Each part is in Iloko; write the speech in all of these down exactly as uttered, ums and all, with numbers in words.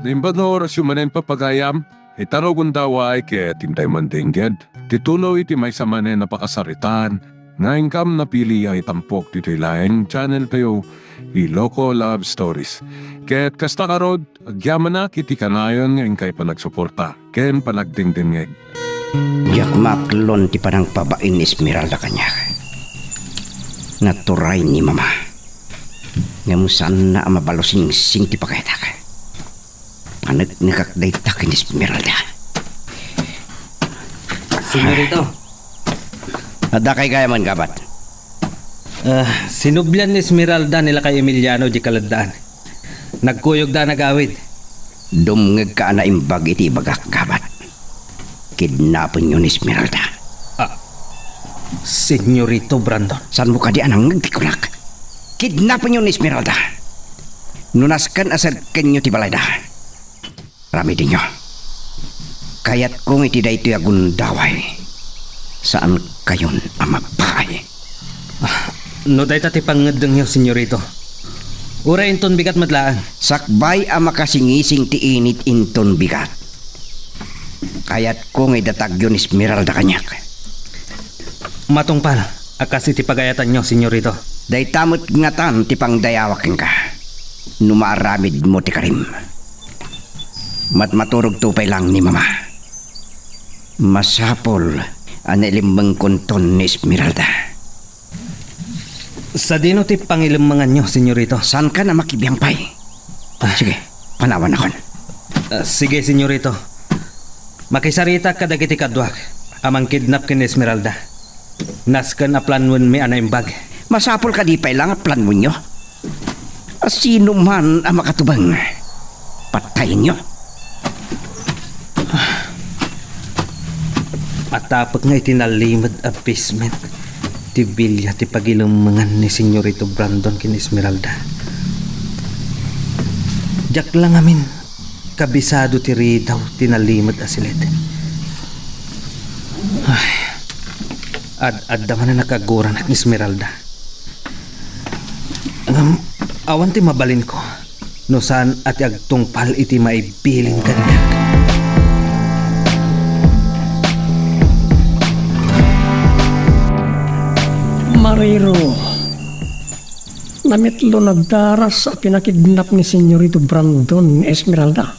Naimbag nga orasyo manen, papagayam, ita nga gundaway ket intay mandengngeg ti tuloy iti maysa manen a pakasaritaan nga inkam napili a itampok ditoy laeng channel tayo, Ilocos Love Stories. Ket kasta ngarud, agyamanak iti kanayon nga inkay panagsuporta ken panagdengdengngeg. Diak maaklon ti panangpabain ni Esmeralda kaniak. Naturay ni Mama. Ngem saanna a mabalusingsing ti pagayatak. Paneknekak dayta ken Esmeralda. Senyorito. Adda kay gayamen, kabat? Ah, sinublian ni Esmeralda ni Lakay Emiliano di kaladdaan. Nagkuyogda a nagawid. Dumngegka a naimbag iti ibagak, kabat. Kidnapenyo ni Esmeralda. Ah, Senyorito Brandon. Saanmo kadi a nangngeg ti kunak? Kidnapenyo ni Esmeralda. No nasken a serkenyo ti balayda, ramidenyo. Kayatko nga iti daytoy a gundaway, saankayon a mabay. Ah, no dayta ti pangngeddengyo, Senyorito, uray inton bigat met laeng. Sakbay a makasingising ti init inton bigat, kayatko nga idatagyo ni Esmeralda kaniak. Matungpal a kas iti pagayatanyo, Senyorito. Dayta met ngatan ti pangdayawak kenka, no maaramidmo ti karim. Matmaturogto pay laeng ni Mama. Masapul a nailimmengkonton ni Esmeralda. Sadino ti pangilemmenganyo, Senyorito? Saankan a makibiang pay? Ah. Sige, panawannakon. Ah, sige, Senyorito. Makisaritak kadagiti kaduak a mangkidnap ken Esmeralda. Nasken a planoenmi a naimbag. Masapul kadi pay laeng a planoenyo? A sinoman a makatubeng, patayenyo. Atapek nga iti nalimed a basement ti bilia ti pagilemmengan ni Senyorito Brandon ken Esmeralda. Diak la ngamin kabisado ti ridaw ti nalimed a siled. Ay, ad-adda manen a kaguranak ni Esmeralda. Ngem awan ti mabalinko no saan a ti agtungpal iti maibilin kaniak. Mariro, namitlo nadaras a pinakidnap ni Senyorito Brandon ni Esmeralda.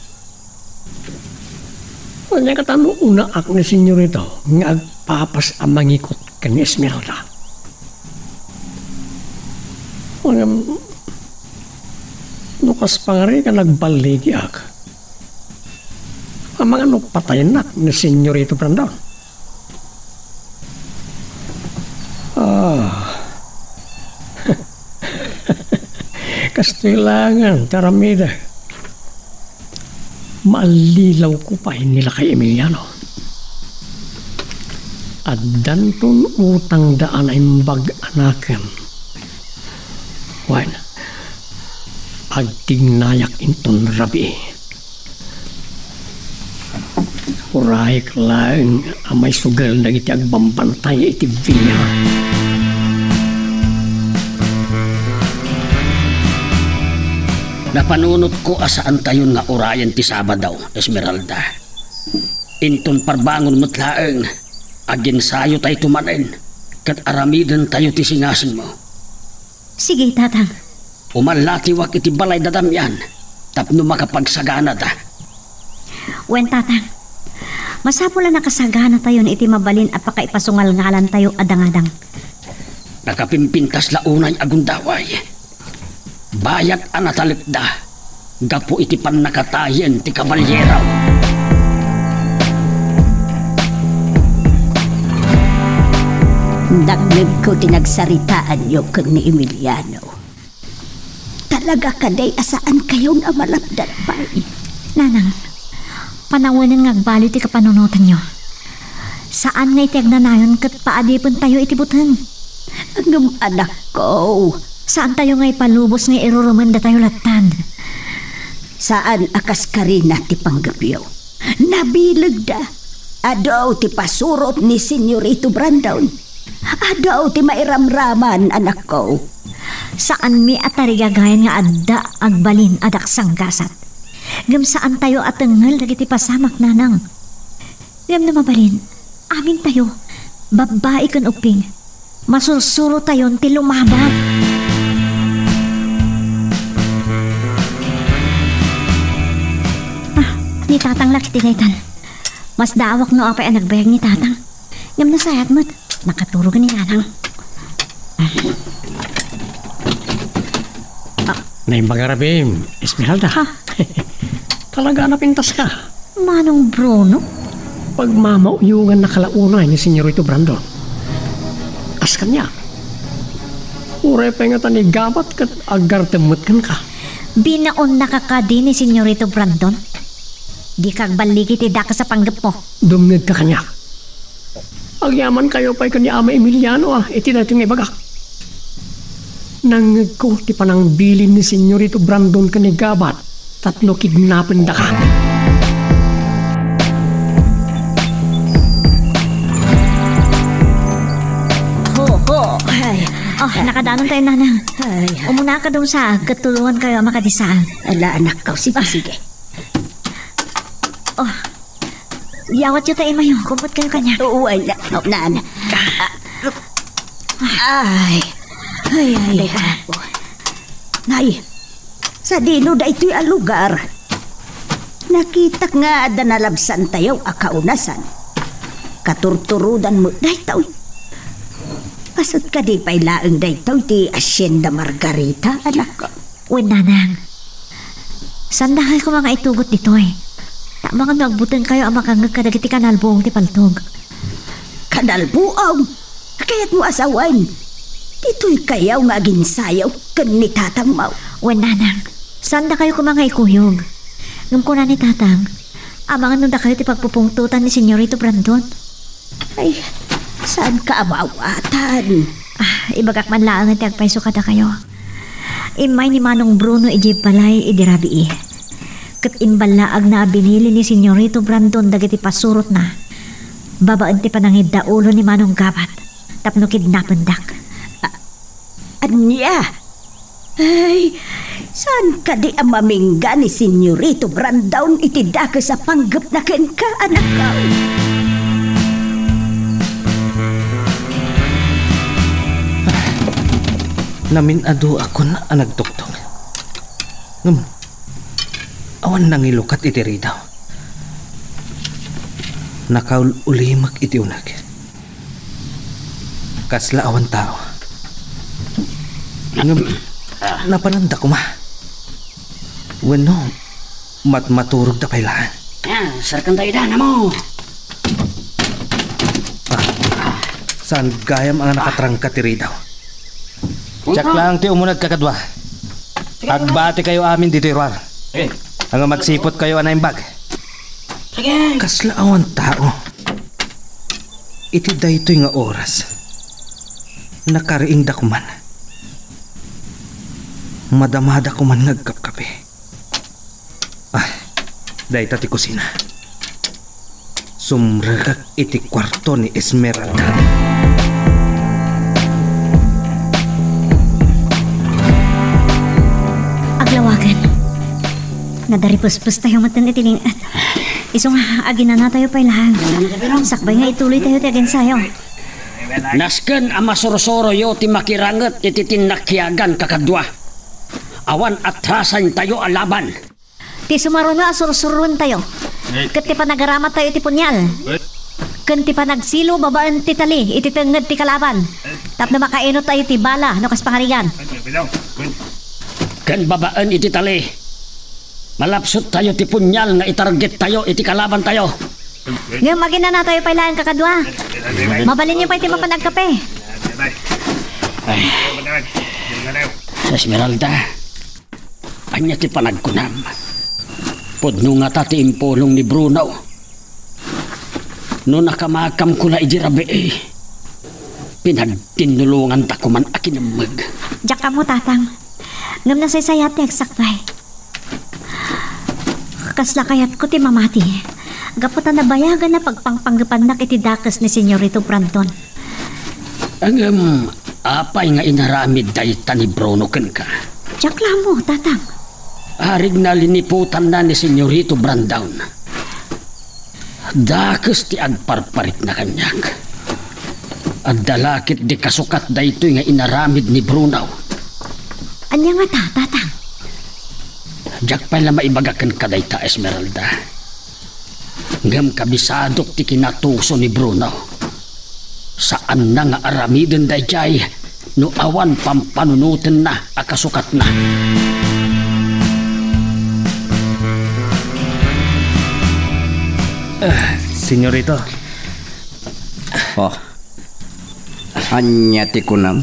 Ania kata no unaak ni Senyorito nga agpapas a mangikot ken ni Esmeralda? Ngem, no kas pangarigan agballigiak, amangan no patayenak ni Senyorito Brandon? Ah. Kastoy laengen ti aramidek. Maallilawko pay ni Lakay Emiliano. Addanton utangda a naimbag a nakem. Wen, agtignayak inton rabii. Urayek laeng a maisugel dagiti agbambantay iti villa. Napanunotko a saantayon nga urayen ti Sabado, Esmeralda. Inton parbangon met laeng, aginsayotayto manen, ket aramidentayo ti singasingmo. Sige, Tatang. Umallatiwak iti balay da Damian tapno makapagsaganada. Wen, Tatang. Masapul a nakasaganatayon iti mabalin a pakaipasungalngalantayo a dangadang. Nakapimpintas la unay a gundaway. Bayat a natalekda gapu iti pannakatayen ti kaballiero. Nangngegko ti nagsaritaanyo ken ni Emiliano. Talaga kadi a saankayon a malapdan pay? Nanang, panawenen nga agbaliw ti kapanunotanyo. Saan nga iti agnanayon ket paadipentayo iti buteng. Ngem, anakko. Saantayo nga ipalubos nga irurumen datayo lattan. Saan a kas karina ti panggepyo. Nabilegda. Adu ti pasurot ni Senyorito Brandon. Adu ti mairamraman, anakko. Saanmi a tarigagayan nga adda agbalin a daksanggasat. Ngem saantayo a tengngel dagiti pasamak, nanang. Ngem no mabalin, amintayo, babbai ken ubbing, masursurotayon ti lumabat. Ah, ni Tatang la ketdi daytan. Masdaawak no apay a nagbayag ni Tatang. Ngem nasayaat met, nakaturog ni Nanang. Naimbag a rabiim, Esmeralda. Ha? Talaga a napintas ka. Manong Bruno? Pagmamauyongan na ka la unay ni Senyorito Brandon. Kas kaniak. Uray pay ngata ni gabat ket agartem met kenka. Binaonnaka kadi ni Senyorito Brandon? Dika agballigi ti dakes a panggepmo. Dumngegka kaniak. Agyamankayo pay ken ni Ama Emiliano, a, iti daytoy nga ibagak. Nangngegko ti panangbilin ni Senyorito Brandon ken ni gabat tapno kidnapendaka. Ho, ho. Ay. Oh, nakadanontayo, Nanang. Ay. Umunaka dungsa, ket tulongankayo a makadisaag. Ala, anakko, sige, sige. Oh. Yawatyo ta imayo, kumpot kayo kaniak. Oo, ay, na, na, na, na. Ah, ay. Ay, ay, ay. Nay, sadino daytoy a lugar? Nakitak nga adda nalabsantayo a kaunasan. Katurturodan met daytoy. Kasut kadi pay laeng daytoy ti Hacienda Margarita, anak? Wen, Nanang. Saandakayo koma nga itugot ditoy. Ta amangan no agbutengkayo a makangngeg kadagiti kanalbuong ti paltog. Kanalbuong? Kayatmo a sawen? Ditoykayo nga aginsayo ken ni tatangmo. Wen, Nanang. Saandakayo koma nga ikuyog. Ngem kuna ni Tatang, amangan no dakayo ti pagpupungtotan ni Senyorito Brandon. Ay, saanka a maawatan? Ah, ibagak man laengen ti agpayso kadakayo. Immay ni Manong Bruno idiay balay idi rabii. Ket imballaagna a binili ni Senyorito Brandon dagiti pasurotna babaen ti panangidaulo ni Manong Gabat tapno kidnapendak. A-, ania? Ay, saan kadi a mamingga ni Senyorito Brandon iti dakes a panggepna kenka, anakko? Namin-aduakon a nagtuktok. Ngem, awan nangilukat iti ridaw. Nakaul-ulimek iti uneg. Kasla awan tao. Ngem, napananda koma. Wenno, matmaturogda pay laeng. Ah, sarkentayo da, namo. Ah, saan gayam a nakatrangka ti ridaw? Diak laeng ti umuneg, kakadua. Agbatikayo amin ditoy ruar. Eh. Ngem agsiputkayo a naimbag. Sige. Kasla awan tao. Iti daytoy nga oras, nakariingda koman. Madamada koman nga agkapkape. Ah, dayta ti kusina. Sumrekak iti kuarto ni Esmeralda. Aglawagen. Nadaripespestayo metten iti lin-et. Isu nga, aginanatayo pay laeng. Sakbay nga ituloytayo ti aginsayo. Nasken a masursuroyo ti makiranget iti tinnakiagan, kakadua. Awan atrasantayo a laban. Ti sumaruno a sursuroentayo, ket ti panagaramattayo iti punyal, ken ti panagsilo babaen ti tali iti tengnged ti kalaban, tapno makainut tayo ti bala no kas pangarigan. Ken babaen iti tali, malapsuttayo ti punyal nga itargettayo iti kalabantayo. Ngem aginanatayo pay laeng, kakadua. Mabalinyo pay ti mapan agkape. Ay. Esmeralda, ania ti panagkunam? Pudno ngata ti impulong ni Bruno. No nakamakam ko la idi rabii, pinagtinnulonganta koman a kinemmeg. Diak ammo, Tatang. Ngem nasaysayaat ti agsakbay. Kasla kayatko ti mamati, gapu ta nabayagan a pagpangpanggepannak iti dakes ni Senyorito Brandon. Ngem apay nga inaramid dayta ni Bruno kenka? Diak la ammo, Tatang. Arigna liniputanna ni Senyorito Brandon. Dakes ti agparparikna kaniak. Adda la ketdi kasukat daytoy nga inaramid ni Bruno. Ania ngata, Tatang? Diak pay la maibaga kenka dayta, Esmeralda. Ngem kabisadok ti kinatuso ni Bruno. Saanna nga aramiden daydiay no awan pampanunotenna a kasukatna. Ah, senyorito. Oh. Ania ti kunam?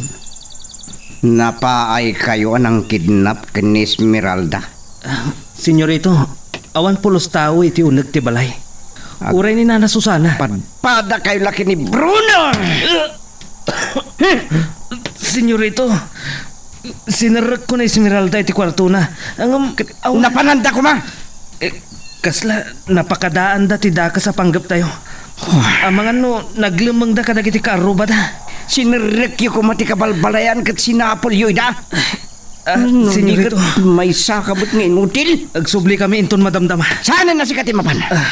Napaaykayo a nangkidnap ken ni Esmeralda? Ah, senyorito, awan pulos tao iti uneg ti balay. Ag- Uray ni Nana Susana. Padpadakayo la ken ni Bruno! Senyorito, sinerrekko ni Esmeralda iti kuartona. Ngem, aw- Napananda koma? Eh, kasla, napakadaanda ti dakes a panggeptayo. Amangan no naglemmengda kadagiti kaarrubada. Sinerrekyo koma ti kabalbalayan ket sinapelyo ida. Ah, no, senyorito. Di ket maysaka met nga inutil. Agsubli kami inton madamdama. Saan a sika ti mapan? Ah.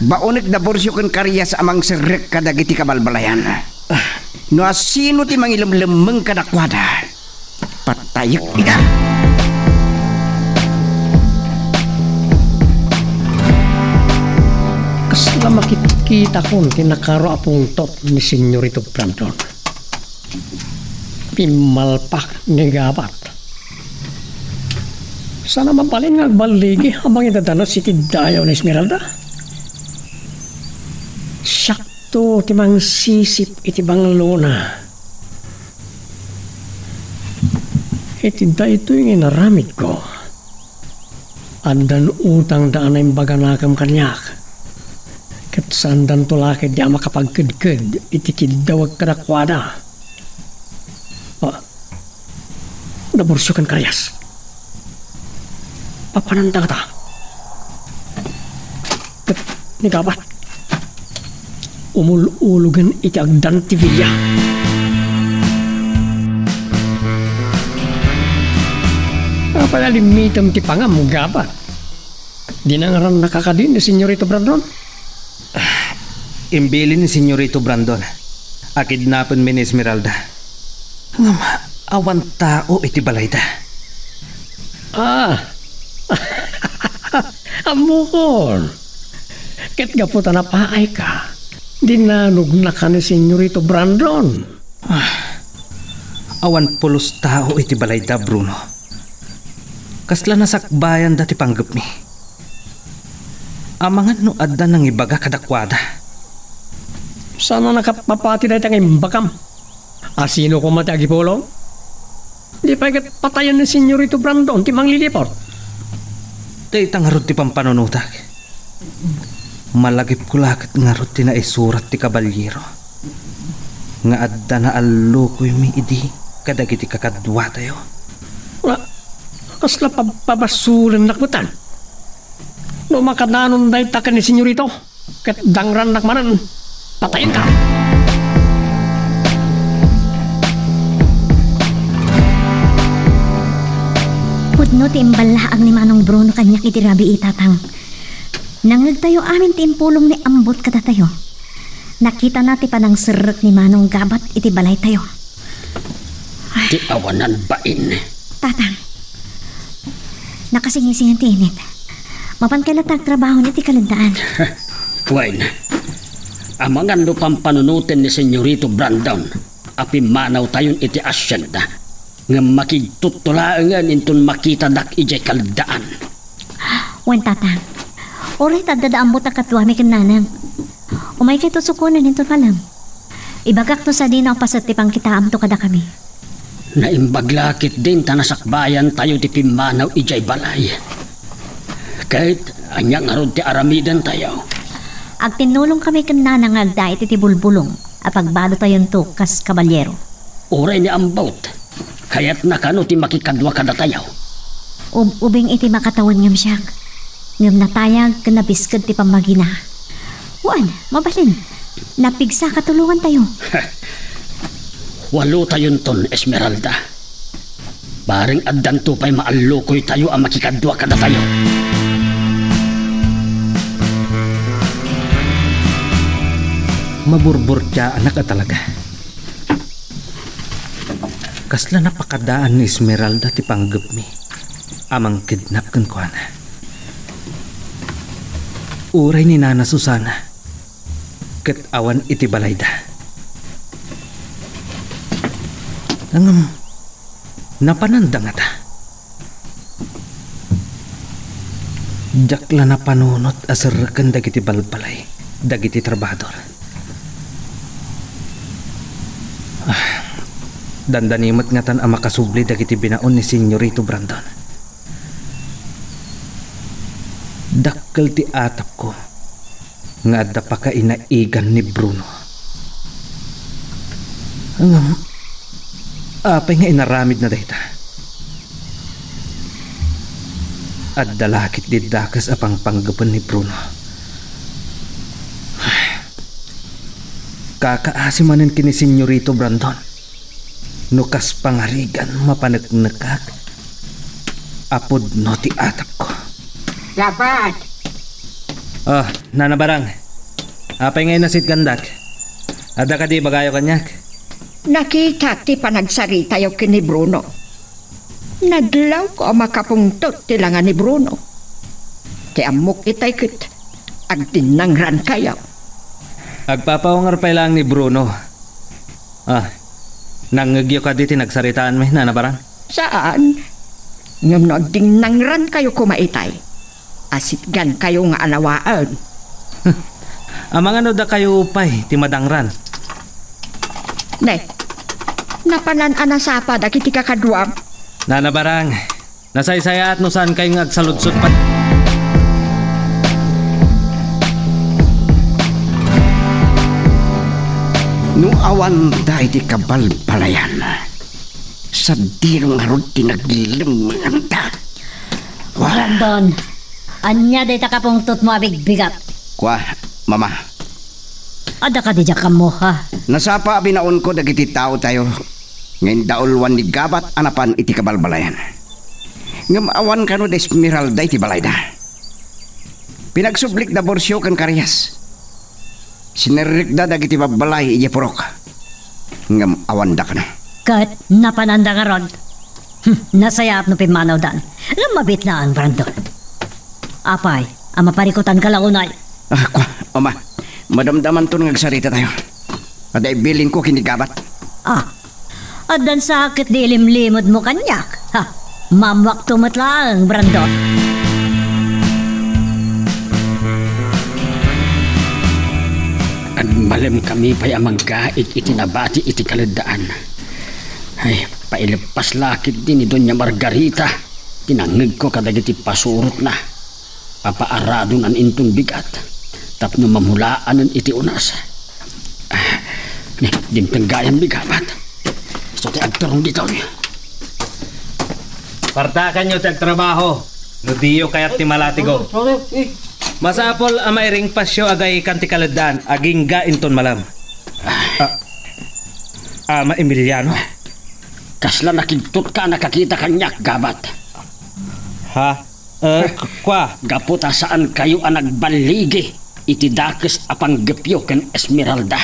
Baonek da Burcio ken Carias a mangserrek kadagiti kabalbalayan. Ah. No asino ti mangilemlemmeng kadakuada, patayek ida. Kasla makitkitakon ti nakaro a pungtot ni Senyorito Brandon. Pimmalpak ni Gabat. Saan a mabalin nga agballigi a mangidadanas iti dayaw ni Esmeralda? Siakto ti mangsisip iti banglona. Iti daytoy nga inaramidko, addan utangda a naimbaganakem kaniak, ket saandanto la ketdi a makapagkedked iti kiddawek kadakuada. Ah, da Burcio ken Carias. Papananda ngata. Ket ni Gabat, umul-ulogen iti agdan ti villa. Apay a limmitem ti pangam, Gabat? Dinangrannaka kadi ni Senyorito Brandon? Imbilin ni Senyorito Brandon a kidnapenmi ni Esmeralda. Ngem awan tao iti balayda. Ah! Ammokon! Ket gapu ta napaayka, dinanognaka ni Senyorito Brandon. Ah, awan pulos tao iti balayda, Bruno. Kasla nasakbayanda ti panggepmi. Amangan no adda nangibaga kadakuada. Saan a nakapmapati dayta nga imbagam? Asino koma ti agipulong? Di pay ket patayen ni Senyorito Brandon ti mangliliput. Dayta ngarud ti pampanunotak. Malagipko la ket ngarud ti naisurat ti kaballiero nga adda naallukoymi idi kadagiti kakaduatayo. Nga, kasla pabpabasulennak metten? No makadanon dayta ken ni Senyorito, ket dangrannak manen, patayenka. Pudno ti imballaag ni Manong Bruno kaniak iti rabii, Tatang. Nangngegtayo amin ti impulong ni Ambot kadatayo. Nakitana ti panangserrek ni Manong Gabat iti balaytayo. Ti awanan bain. Tatang, nakasingisingan ti init. Mapankay latta agtrabaho iti kaleddaan. Wen, amangan no pampanunoten ni Senyorito Brandon a pimmanawtayon iti asienda, ngem makigtutto laengen inton makitadak idiay kaleddaan. Wen, Tatang, uray ta adda da Ambot a kaduami ken Nanang, umaykayto sukonen inton malem. Ibagak no sadino a paset ti pangkitaamto kadakami. Naimbag la ketdin ta nasakbayantayo ti pimmanaw idiay balay. Ket ania ngarud ti aramidentayo? Agtinnulongkami ken Nanang nga agdait iti bulbulong a pagbalotayonto kas kaballiero. Uray ni Ambot, kayatna kano ti makikadua kadatayo? Ub-, ubing iti makatawen ngem siak, ngem natayag ken nabisked ti pammagina. Wen, mabalin, napigsa katulongantayo. Walotayonton, Esmeralda. Bareng addanto pay maallukoytayo a makikadua kadatayo. Maburburtiaanak a talaga. Kasla napakadaan ni Esmeralda ti panggepmi a mangkidnap kenkuana. Uray ni Nana Susana, ket awan iti balayda. Ngem, napananda ngata? Diak la napanunot a serreken dagiti balbalay dagiti trabahador. Ah, dandani met ngatan a makasubli dagiti binaon ni Senyorito Brandon. Dakkel ti atapko nga adda pakainaigan ni Bruno. Ngem, apay nga inaramidna dayta? Adda la ketdi dakes a pangpanggepen ni Bruno. Kakaasi manen ken ni Senyorito Brandon. No kas pangarigan, mapaneknekak a pudno ti atapko. Gabat! Ah, Nana Barang. Apay nga inasitgandak? Adda kadi ibagayo kaniak? Nakitak ti panagsaritayo ken ni Bruno. Nadlawko a makapungtot ti langa ni Bruno. Ti ammok itay ket agdinnangrankayo. Agpapaungor pay laeng ni Bruno. Ah, nangngegyo kadi ti nagsaritaanmi, Nana Barang? Saan. Ngem no agdinnangrankayo koma itay, asitgankayo nga alawaen. Amangan no dakayo pay ti madangran. Ne, napanan a nasapa dagiti kakaduam? Nana Barang, nasaysayaat no saankayo nga agsaludsod pay. No awan daydi kabalbalayan, sadino ngarud ti naglemmenganda? Wa- Brandon, ania dayta kapungtotmo a bigbigat? Kua, Mama. Adda kadi diak ammo, ha? Nasapa a binaonko dagiti taotayo nga indauluan ni Gabat a napan iti kabalbalayan. Ngem awan kano da Esmeralda iti balayda. Pinagsublikda Borcio ken Carias. Sinerrekda dagiti babbalay idiay purok. Ngem awanda kano. Ket napananda ngarud. Hmm, nasayaat no pimmanawdan. Ngem mabiit laeng, Brandon. Apay, a maparikutanka la unay? Ah, kua, Ama, madamdamanton nga agsaritatayo. Adda ibilinko ken ni Gabat. Ah, addan sa ket di ilimlimedmo kaniak. Ha, maammoakto met laeng, Brandon. Agmalemkami pay a manggaig iti nabati iti kaleddaan. Ay, paileppas la ketdi ni Doña Margarita ti nangngegko kadagiti pasurotna. Papaaradonan inton bigat tapno mamulaanen iti unas. Ah, ni, dimteng gayam ni Gabat. Isu ti agturong ditoy. Partakanyo ti agtrabaho no diyo kayat ti malatigo. Sorry, eh. Masapul a mairingpasyo agaykan ti kaleddaan agingga inton malam. Ah, Ama Emiliano? Kasla nakigtotka a nakakita kaniak, Gabat? Ha? Eh, k-, kua? Gapu ta saankayo a nagballigi iti dakes a panggepyo ken Esmeralda.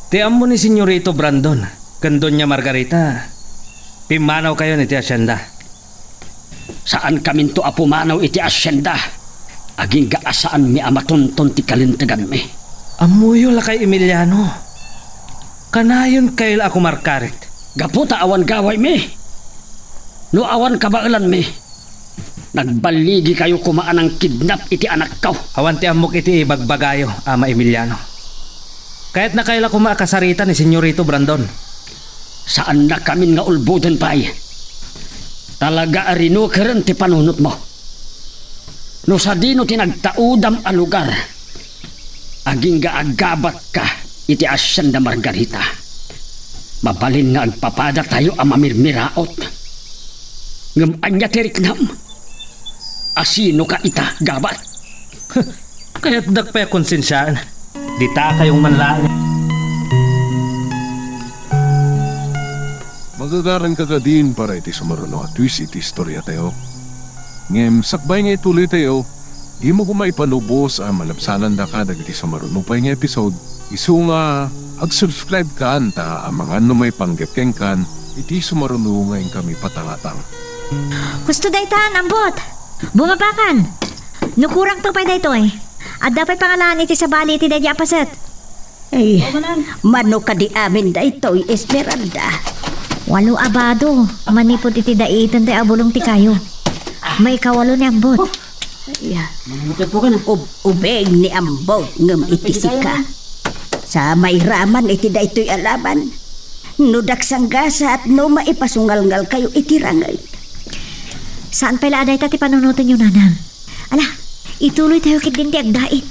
Ti ammo ni Senyorito Brandon ken Doña Margarita, pimmanawkayon iti asienda. Saankaminto a pumanaw iti asienda, agingga a saanmi a matunton ti kalinteganmi. Ammoyo lakay, Emiliano. Kanayonkayo la a kumarkarit. Gapu ta awan gawaymi. No awan kabaelanmi, nagballigikayo koma a nangkidnap iti anakko. Awan ti ammok iti ibagbagayo, Ama Emiliano. Kayatnakayo la koma a kasarita ni Senyorito Brandon. Saannakamin nga ulboden pay. Talaga a rinukeren ti panunotmo. No sadino ti nagtaudam a lugar, agingga a gabatka iti asienda Margarita, mabalin nga agpapadatayo a mamirmiraot. Ngem ania ti riknam? Asinoka ita, Gabat? Kayatdak pay a konsensiaan. Ditakayong man laeng. Gagaranka kadin para iti sumaruno a twist iti istoriatayo. Ngem sakbay nga ituloytayo, dimo koma ipanubos a malabsanandaka dagiti sumaruno pay nga episode, isu nga ag-subscribe kan ta amangan no maipanggep kenkan iti sumaruno nga inkami patangatang. Husto daytan, ambot! Bumabakan! No kurangto pay daytoy, adda pay pangalaan iti sabali iti daydi a paset. Ay, mano kadi amin daytoy, Esmeralda? Walo a bado, manipud iti daitan ti abulong ti kayo. Maikawalo ni ambot. Ay, ub-, ubing ni ambot ngem iti sika. Sa mairaman iti daytoy a laban, no daksanggasat no maipasungalngalkayo iti rangay. Saan pay la a dayta ti panunotenyo, nanang? Ala, ituloytayo ketdin ti agdait.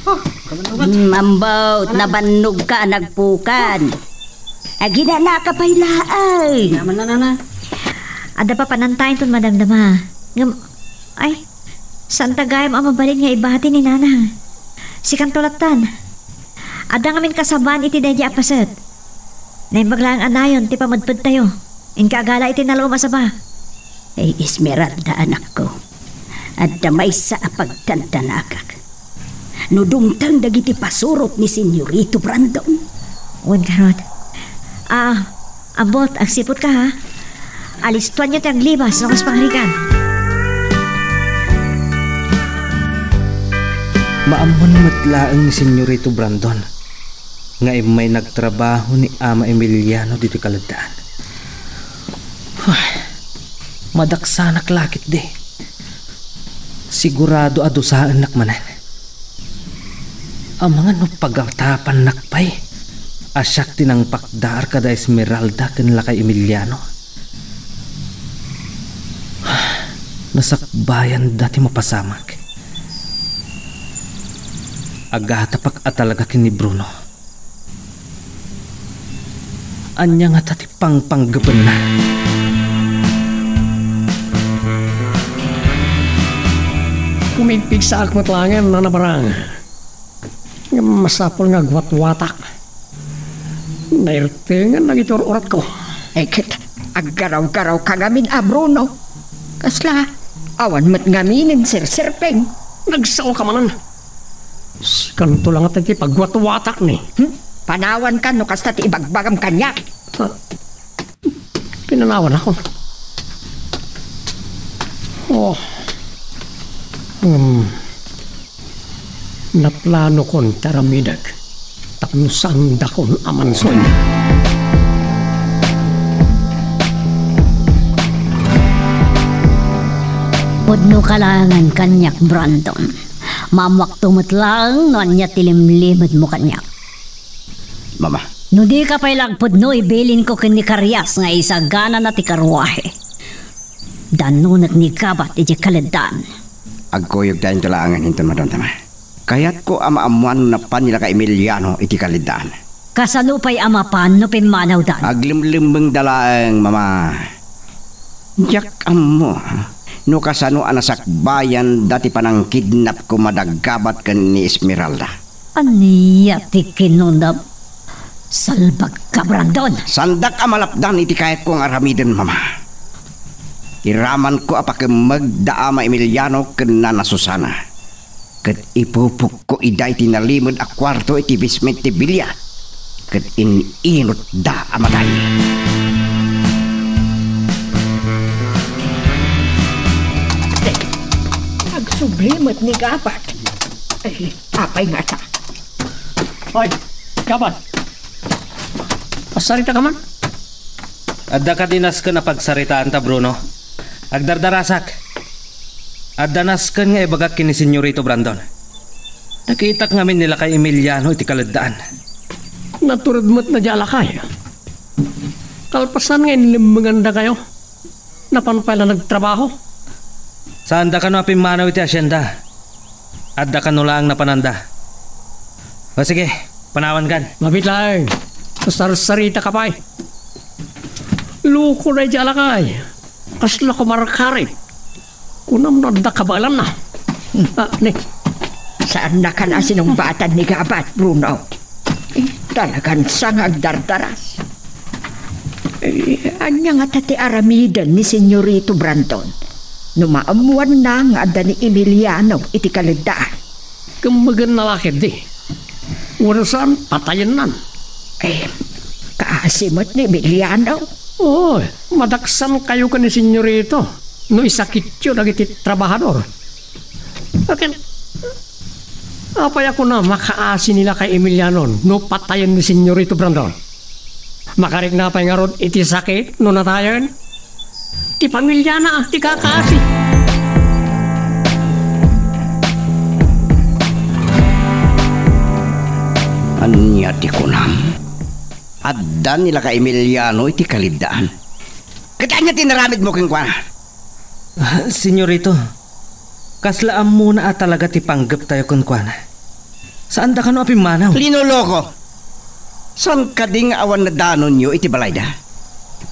Oh, kabannugan. Mm, ambot, nabannogka a nagpukan. Aginanaka pay laeng. Naman na, nana. Adda papanantayo inton madamdama. Ngem, ay, saanta gayam a mabalin nga ibati ni nanang. Sikanto lattan. Adda ngamin kasabaan iti daydi a paset. Naimbag laeng a nayon ti pamedpedtayo. Inka agala iti nalum a saba. Ay, Esmeralda, anakko, adda maysa a pagdandanagak. No dumteng dagiti pasurot ni Senyorito Brandon. Wen garud. Ah, ambot, agsiputka, ha? Alistuanyo ti aglibas no kas pangarigan. Maammoan met laeng ni Senyorito Brandon nga immay nagtrabaho ni Ama Emiliano ditoy kaleddaan. Huh, madaksanak la ketdi. Sigurado a dusaennak manen. Amangan no pagatapannak pay a siak ti nangpakdaar kada Esmeralda ken lakay Emiliano. Nasakbayanda ti mapasamak. Agatapak a talaga ken ni Bruno. Ania ngata ti pangpanggepenna? Pumigpigsaak met laengen, Nana Barang. Ngem masapul nga agwatwatak. Nairtengan dagiti ur-uratko. Ay, ket aggaraw-garawka ngamin a, Bruno. Kasla, awan met ngaminen serserpeng. Nagsaoka manen. Sikanto la ngata ti pagwatwatak ni. Hmm? Panawanka no kasta ti ibagbagam kaniak. Ah, pinanawanakon. Oh. Hmm. Naplanokon ti aramidek tapno saandakon a mansuenyo. Pudnoka laengen kaniak, Brandon. Maammoakto met laeng no ania ti limlimedmo kaniak. Mama. No dika pay la agpudno, ibilinko ken ni Karias nga isaganana ti karruahe. Dannonek ni Gabat idiay kaleddaan. Agkuyogtayo laengen inton madamdama. Kayatko a maammoan no napan ni lakay Emiliano iti kaleddaan. Kasano pay a mapan no pimmanawdan? Aglemlemmengda laeng, Mama. Diak ammo no kasano a nasakbayanda ti panangkidnap koma da Gabat ken ni Esmeralda. Ania ti kinunam? Salbagka, Brandon! Saandak a malapdan iti kayatko nga aramiden, Mama. Iramanko a pakemmeg da Ama Emiliano ken Nana Susana. Ket ipupokko ida iti nalimed a kuarto iti basement ti bilia, ket in-inutda a matay. Agsubli met ni Gabat. Ay, apay ngata? Hoy, Gabat. Pasaritaka man? Adda kadi nasken a pagsaritaanta, Bruno? Agdardarasak. Adda nasken nga ibagak ken ni Senyorito Brandon. Nakitak ngamin ni lakay Emiliano iti kaleddaan. Natured met na di a lakay. Kalpasan nga inlemmengandakayo, napan pay la nagtrabaho? Saanda kano a pimmanaw iti asienda. Adda kano laeng napananda. O sige, panawankan. Mabiit laeng. Sarsarita ka pay. Loko daydi a lakay. Kasla kumarkarit. Kunam no adda kabaelanna. Ah, ni. Saannakan a sinungbatan ni Gabat, Bruno. Eh, talagan sa nga agdardaras. Eh, ania ngata ti aramiden ni Senyorito Brandon no maammuanna nga adda ni Emiliano iti kaleddaan? Kemmegenna la ketdi. Wenno saan, patayennan. Eh, kaasi met ni Emiliano. Oo, madaksankayo ken ni Senyorito no isakityo dagiti trabahador. Akin, apay a kuna makaasi ni Lakay Emiliano no patayen ni Senyorito Brandon? Makarikna pay ngarud iti sakit no natayen? Ti pamiliana ti kakaasi. Ania ti kunam? Adda ni Lakay Emiliano iti kaleddaan. Ket ania ti naramidmo kenkuana? Ah, Senyorito, kasla ammona a talaga ti panggeptayo kenkuana. Saanda kano a pimmanaw. Linoloko! Saan kadi nga awan nadanonyo iti balayda?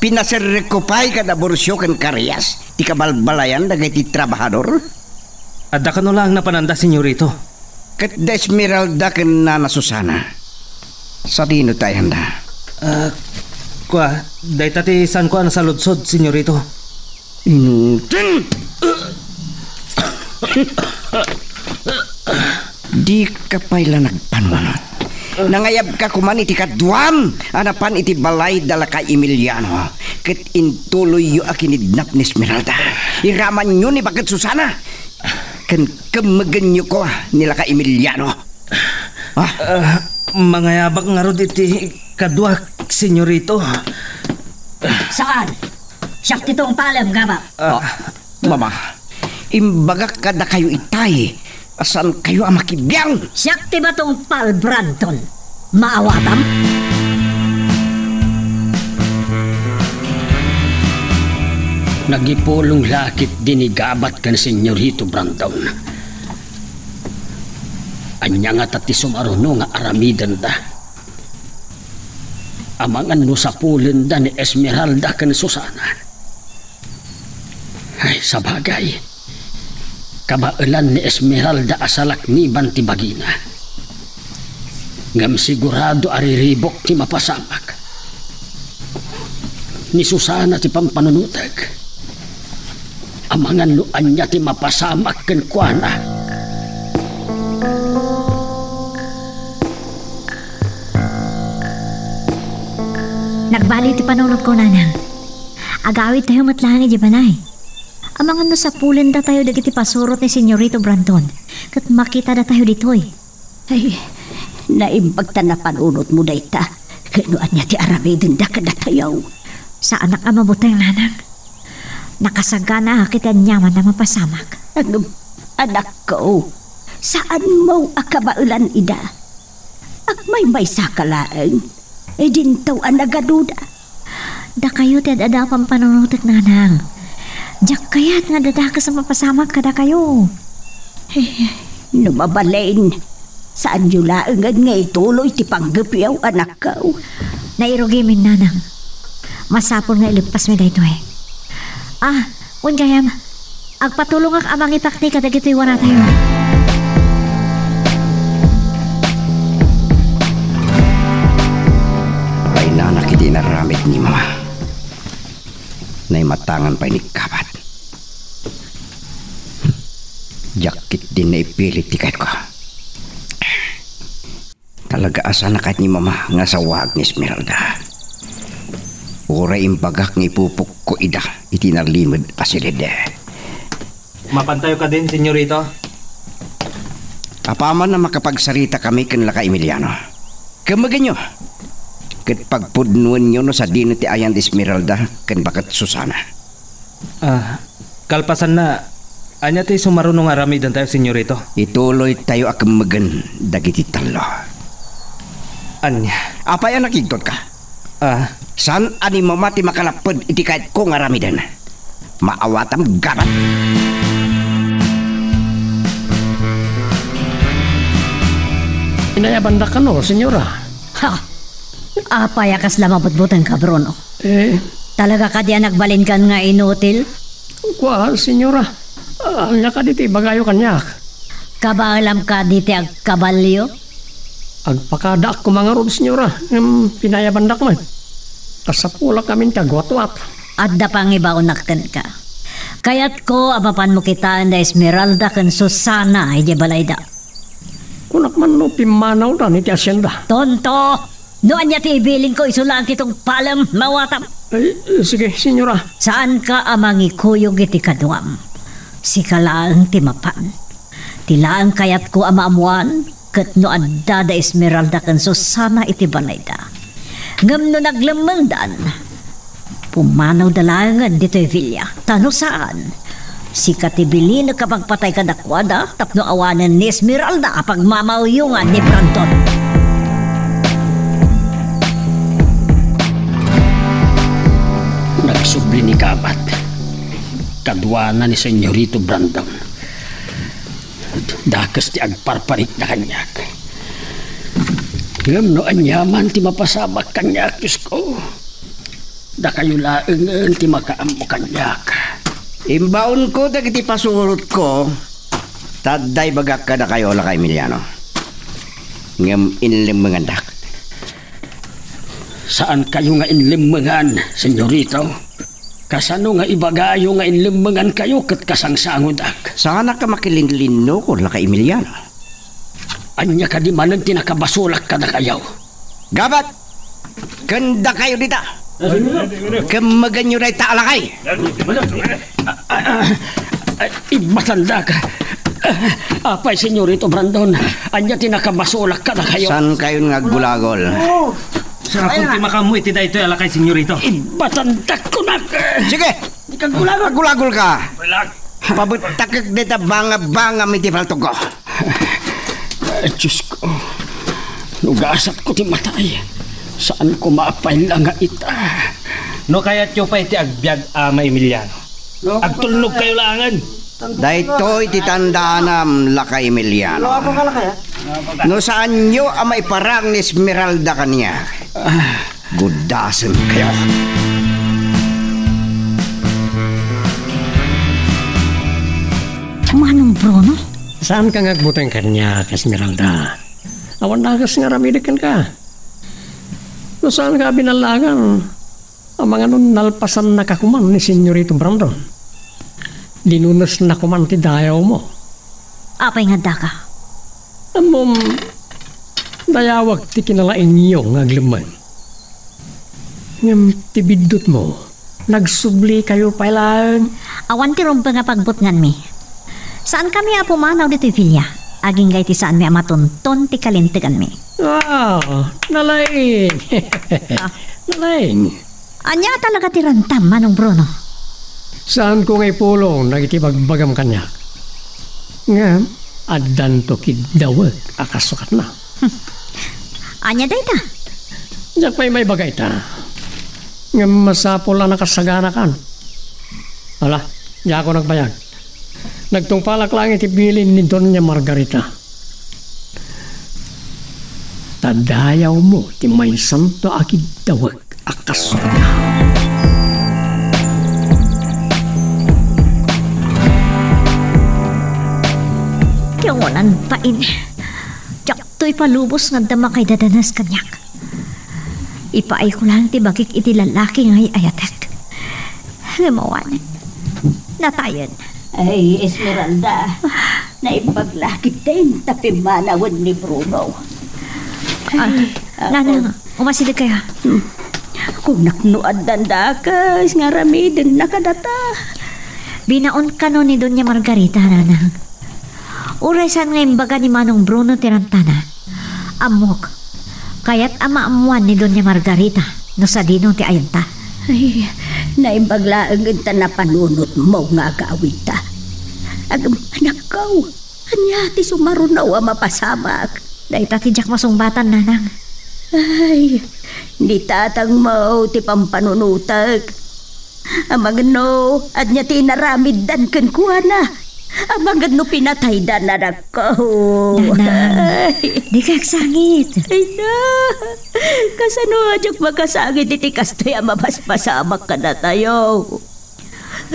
Pinaserrekko pay kad abursio ken karias ti kabalbalayan dagiti trabahador? Adda kano laeng napananda, Senyorito. Ket da Esmeralda ken Nana Susana, sadino ti ayanda? Ah, kua, dayta ti saanko a nasaludsod, Senyorito. Inutil! Dika pay la nagpanuno. Nangayabka koman iti kaduam a napan iti balay da Lakay Emiliano, ket intuloyyo a kinidnap ni Esmeralda. Iramanyo ni Baket Susana, ken kemmegenyo kua ni Lakay Emiliano. Ah? Ah, mangayabak ngarud iti kaduak, Senyorito. Saan? Siak ti tungpalem, Gabat. Ah, Mama, imbagak kadakayo itay a saankayo a makibiang. Siak ti matungpal, Brandon. Maawatam? Nagipulong la ketdi ni Gabat ken Senyorito Brandon. Ania ngata ti sumaruno nga aramidenda? Amangan no sapulenda ni Esmeralda ken Susana. Ay, sabagay. Kabaelan ni Esmeralda a salakniban ti bagina. Ngem sigurado a riribuk ti mapasamak. Ni Susana ti pampanunotek. Amangan no ania ti mapasamak kenkuana. Nagbali ti panunotko, Nanang. Agawidtayo met laeng idiay balay. Amangan no sapulendatayo dagiti pasurot ni Senyorito Brandon, ket makitadatayo ditoy. Ay, naimbag ta napanunotmo dayta. Ket no ania ti aramidenda kadatayo? Saanak a mabuteng, Nanang. Nakasaganaak iti aniaman a mapasamak. Ngem, anakko, saanmo a kabaelan ida. Agmaymaysaka laeng. Idinto a nagaduda. Dakayo ti ad-ada a pampanunotek, Nanang. Diak kayat nga dadakes a mapasamak kadakayo. Eh, no mabalin, saanyo laengen nga ituloy ti panggepyo, anakko. Nairugimin, Nanang. Masapul nga ileppasmi daytoy. Ah, wen gayam, agpatulongak a mangipakni kadagitoy wanatayo. Bainanak iti inaramid ni Mama. Naimatangan pay ni Gabat. Diak ketdin naipilit ti kayatko. Talaga a saan a kayat ni Mama nga asawaak ni Esmeralda. Uray imbagak nga ipupukko ida iti nalimed a silid. Mapantayo kadin, Senyorito? Apaman a makapagsaritakami ken Lakay Emiliano, kemmegenyo ket pagpudnoenyo no sadino ti ayan da Esmeralda ken Baket Susana. Ah, kalpasanna, ania ti sumaruno nga aramidentayo, Senyorito? Ituloytayo a kemmegen dagiti tallo. Ania? Apay a nakigtotka? Ah. Saan a ni Mama ti makalapped iti kayatko nga aramiden? Maawatam, Gabat. Inayabandak kano, Senyora? Ha! Apay a kasla mabutbutengka, Bruno? Eh. Talaga kadi a nagbalinkan nga inutil? Kua, Senyora. Ah, ania kadi ti ibagayo kaniak? Kabaelam kadi ti agkabalio? Agpakadaak koma ngarud, Senyora. Ngem pinayabandak met. Kasapulak amin ti agwatwat. Adda pangibaonak kenka. Kayatko a mapanmo kitaen da Esmeralda ken Susana idiay balayda. Kunak man no pimmanawdan iti asienda. Tonto! No ania ti ibilinko, isu laeng ti tungpalem, mawatam. Ay, sige, senyora. Saanka a mangikuyog iti kaduam. Sika laeng ti mapan. Ti laeng kayatko a maammoan, ket no adda da Esmeralda ken Susana iti balayda. Ngem no naglemmengdan, pumanawda laengen ditoy villa. Ta no saan, sika ti bilinek a pagpatay kadakuada tapno awanen ni Esmeralda a pagmamauyongan ni Brandon. Nagsubli ni Gabat. Kaduana ni Senyorito Brandon. Dakes ti agparparikna kaniak. Ngem no aniaman ti mapasamak kaniak, Diosko, dakayo laengen ti makaammo kaniak. Imbaonko dagiti pasurotko, ta adda ibagak kadakayo, Lakay Emiliano. Ngem inlemmengandak. Saankayo nga inlemmengan, senyorito. Kasano nga ibagayo nga inlemmengankayo ket kasangsangodak? Saanak a makilinlinnukor, Lakay Emiliano. Ania kadi manen ti nakabasolak kadakayo? Gabat! Ken dakayo dita! Kemmeganyo dayta a lakay! Ibatandak. Apay, Senyorito Brandon, ania ti nakabasolak kadakayo? Saankayon nga aggulagol? Siakon ti makaammo iti daytoy a lakay, Senyorito. Ibatandak kunak. Sige! Di ka gulagol. Aggulagolka. Pabettakek dayta bangabangam iti paltogko. Ay, Diosko, no gasatko ti matay, saan koma a pay la nga ita. No kayatyo pay ti agbiag, Ama Emiliano, agtulnogkayo laengen. Daytoy ti tandaanam, Lakay Emiliano. No saanyo a maiparang ni Esmeralda kaniak, guddasenkayo. Manong Bruno? Saanka nga agbuteng kaniak, Esmeralda. Awan dakes nga aramidek kenka. No saanka a binallagan, amangan no nalpasannaka koman ni Senyorito Brandon. Dinunesna koman ti dayawmo. Apay nga addaka? Ammom, dayawek ti kinalaingyo nga aglemmeng. Ngem ti biddutmo, nagsublikayo pay laeng. Awan ti rumbeng a pagbutnganmi. Saankami a pumanaw ditoy villa, agingga iti saanmi a matunton ti kalinteganmi. Ah, nalaing. Ah. Nalaing. Ania talaga ti rantam, Manong Bruno? Saanko nga ipulong dagiti bagbagam kaniak. Ngem, addanto kiddawek a kasukatna. Hmm. Ania dayta? Diak pay maibaga ita. Ngem masapul a nakasaganakan. Ala, diakon agbayag. Nagtungpalak laeng iti bilin ni Doña Margarita. Ta dayawmo ti maysanto a kiddawek a kasukatna. Ti awanan bain. Diaktoy palubos nga adda makaidadanas kaniak. Ipaayko laeng ti bagik iti lalaki nga ay-ayatek. Ngem awan. Natayen. Ay, Esmeralda. Naimbag la ketdin ta pimmanawen ni Bruno. Ah, ay, Nanang, umasideg kayo. Hmm. Kunak no addan dakes nga aramidennaka data. Binaon kano ni Doña Margarita, Nanang. Uray saan nga imbaga ni Manong Bruno ti rantana. Ammok, kayat a maammoan ni Doña Margarita no sadino ti ayonta. Ay, naimbag laeng ta napanunotmo nga agawidta. Agem, anakko, ania ti sumaruno a mapasamak? Dayta ti diak masungbatan, Nanang. Ay, ni tatangmo ti pampanunotek. Amangan no, ania ti inaramiddan kenkuana? Amangan no pinataydan, anakko. Nanang, ay, dika agsangit. Ay na, kasano a diak makasangit iti kastoy a mapaspasamak kadatayo?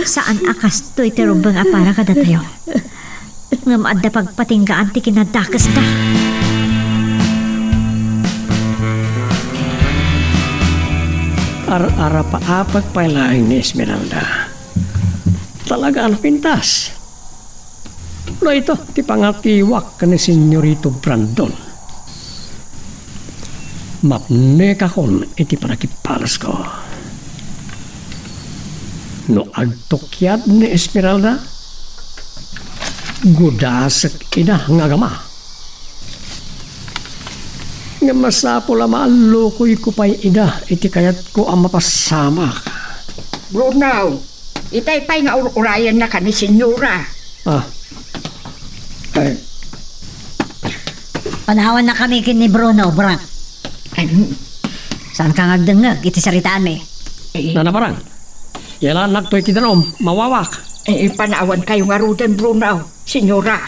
Saan a kastoy ti rumbeng a para kadatayo. Ngem adda pagpatinggaan ti kinadakesda. Ar-arapaapek pay laeng ni Esmeralda. Talaga a napintas. Dayta ti pangatiwak ken ni Senyorito Brandon. Mapnekakon iti panagipalasko. No agtukiad ni Esmeralda, gudasek ida nga agama. Ngem masapul a maallukoyko pay ida iti kayatko a mapasamak. Bruno, itay pay nga ur-urayenna ken ni Senyora. Ah. Ay. Panawannakami ken ni Bruno, Brang. Ay. Saanka nga agdengngeg iti saritaanmi? Eh. Nana, Brang. Yalannak to iti danum, mawawak. Eh, panawankayo ngaruden, Bruno, Senyora.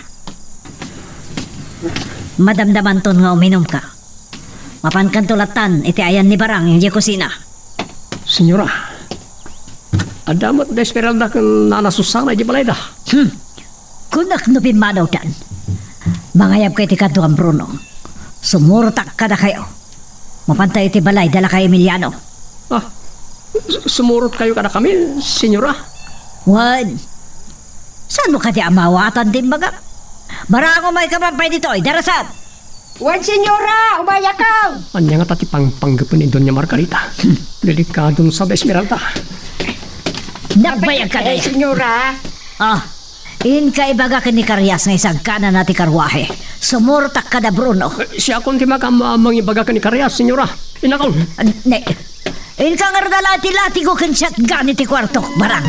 Madamdamanton nga uminumka. Mapankanto lattan iti ayan ni Barang idiay kusina. Senyora, adda met da Esmeralda ken Nana Susana idiay balayda. Hmm. Kunak no pimmanawdan. Mangayabka iti kaduam, Bruno. Sumurotak kadakayo. Mapanta iti balay da lakay Emiliano. Ah, su-, sumurotkayo kadakami, Senyora? Wen, saanmo kadi a maawatan ti imbagak? Barang, umayka man pay ditoy, darasan! Wen, Senyora, umayakon! Ania ngata ti pangpanggepen ni Doña Margarita? Hmm, delikadon sa da Esmeralda. Nagbayag ka, eh, Day. Senyora. Ah, inka ibaga ken ni Karias nga isagkanana ti karruahe. Sumurotak kada Bruno. Eh, siakon ti maka-, ma-, mangibaga ken ni Karias, Senyora. Inakon. Ah, ne. Inka ngarud a lati-latigo ken siatgan iti kuartok, Barang.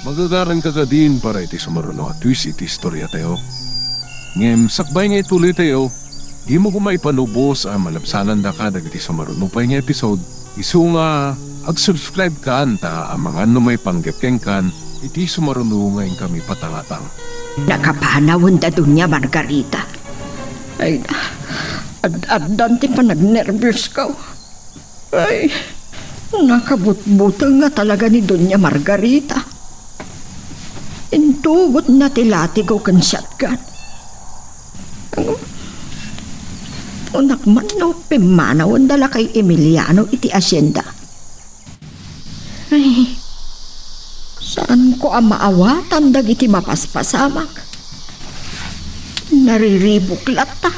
Magagaranka kadin para iti sumaruno a twist iti istoriatayo. Ngem sakbay nga ituloytayo, dimo koma ipanubos a malabsanandaka dagiti sumaruno pay nga episode, isu nga ag-subscribe kan ta amangan no maipanggep kenkan iti sumaruno nga inkami patangatang. Nakapanawen da Doña Margarita. Ay, ad-addan ti panagnerbios ko. Ay, nakabutbuteng nga talaga ni Doña Margarita. Intugotna ti latigo ken siatgan. Kunak man no pimmanawen da lakay Emiliano iti asienda. Ay, saanko a maawatan dagiti mapaspasamak. Nariribuk latta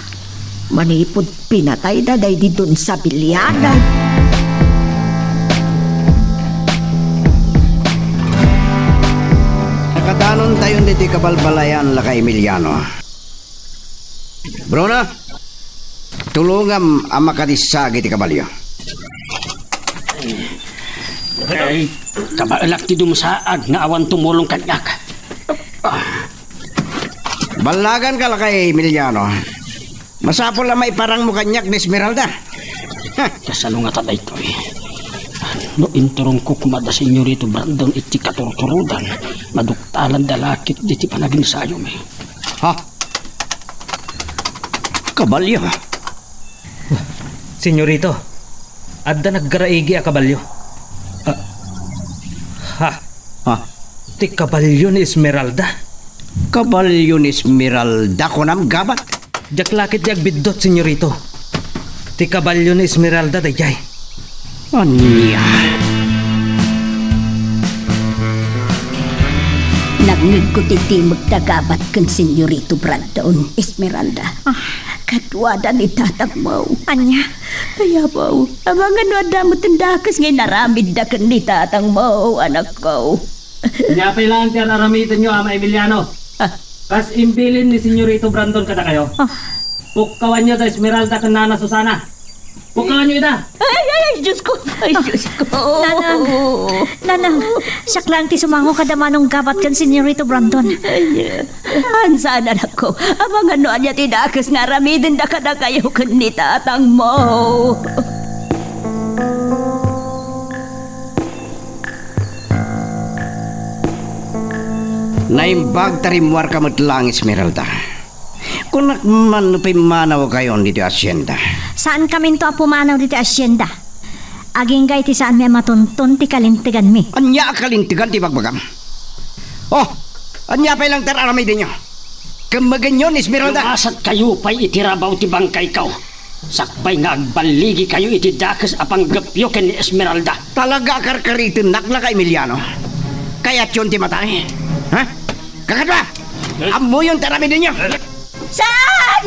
manipud pinatayda daydi Don Sabiliano. Nakadanontayon ditoy kabalbalayan, lakay Emiliano. Bruno, tulongam a makadissag iti kabalio. Ay, kabaelak ti dumsaag nga awan tumulong kaniak. Ballaganka, lakay Emiliano. Masapul a maiparangmo kaniak ni Esmeralda. Kasano ngata daytoy? No inturongko koma da Senyorito Brandon iti katurturodan, maduktalanda la ketdi ti panaginsayomi. Ha? Kabalio? Senyorito, adda naggaraigi a kabalio. Ah. Ha? Ha? Ti kabalio ni Esmeralda. Kabalio ni Esmeralda, kunam, gabat? Diak la ketdi agbiddut, Senyorito. Ti kabalio ni Esmeralda daydiay. Ania? Nangngegko ti timekda gabat ken Senyorito Brandon, Esmeralda. Ah. Kaduada ni tatangmo. Ania? Ay, apo, amangan no adda met dakes nga inaramidda ken ni tatangmo, anakko. Ania pay laeng ti ar-aramidenyo, Ama Emiliano? Ah. Kas imbilin ni Senyorito Brandon kadakayo. Ah. Pukkawanyo da Esmeralda ken Nana Susana. Pukkawanyo ida. Ay, ay, ay, Diyos ko. Ay, ah, Diyos ko. Nanang, Nanang, siak lang ti sumango kada manong gabat ken Senyorito Brandon. Ay, ah. Saan, anakko? Amangan no ania ti dakes nga aramidenda kadakayo ken ni tatangmo. Naimbag ta rimmuarka met laeng, Esmeralda. Kunak man no pimmanawkayon ditoy asienda. Saankaminto a pumanaw ditoy asienda. Agingga iti saanmi a matunton ti kalinteganmi. Ania a kalintegan ti ibagbagam? Oh, ania pay lang ti ar-aramidenyo? Kemmegenyo ni Esmeralda. Lumasatkayo pay iti rabaw ti bangkayko. Sakbay nga agballigikayo iti dakes a panggepyo ken ni Esmeralda. Talaga a karkaritennak, Emiliano? Kayatyon ti matay? Ha? Kakadua! Ammoyon ti aramidenyo! Saan?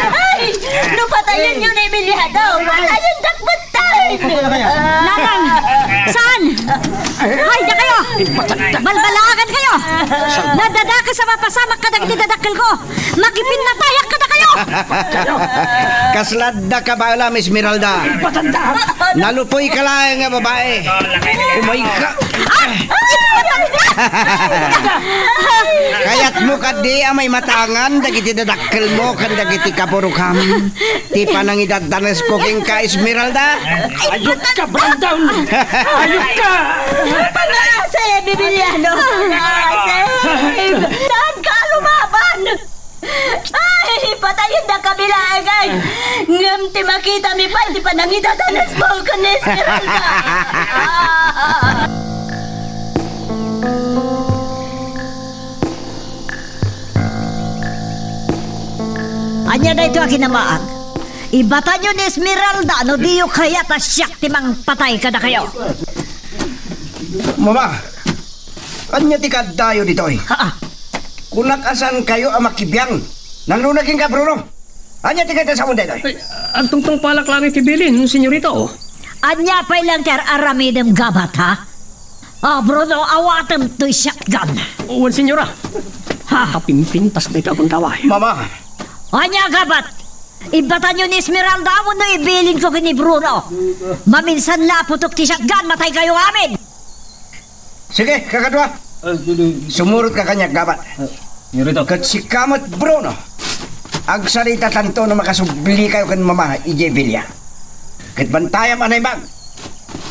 Ay! No patayenyo ni Emiliano, patayendak metten! Nanang! Saan? Ay, dakayo! Balbalagan kayo! Nadadakes a mapasamak kadagiti dadakkelko! Makipinnatayak kadakayo! Kasla adda kabaelam, Esmeralda. Nalupoyka laeng a babae. Umayka. Kayatmo kadi a maimatangan dagiti dadakkelmo ken dagiti kaburokam ti panangidadanesko kenka, Esmeralda? Ayokka, Brandon! Ayokka! Pangasem, Emiliano! Pangasem! Saanka a lumaban! Ay, patayendak a bilaengen! Ngem ti makitami pay ti panangidadanesmo ken ni Esmeralda! Ania daytoy a kinamaag? Ibatanyo ni Esmeralda no diyo kayat a siak ti mangpatay kadakayo. Mama, ania ti kaaddayo ditoy? Haa. Kunak a saankayo a makibiang. Nangruna kenka, Bruno. Ania ti kayat a sawen daytoy? Ay, agtungtungpalak laeng iti bilin, senyorito. Ania pay laeng ti ar-aramidem, Gabat, ha? Ah, Bruno, awatem toy shotgun. Wen, senyora. Ha? Kapimpintas daytoy a gundaway. Mama. Ania, Gabat? Ibatanyo ni Esmeralda wenno ibilinko ken ni Bruno. Maminsan la a putok ti shotgun, mataykayo amin. Sige, kakadua. Sumurotka kaniak, Gabat. Ket sika met, Bruno. Agsaritatanto no makasublikayo ken Mama idiay bilya. Ket bantayam a naimbag.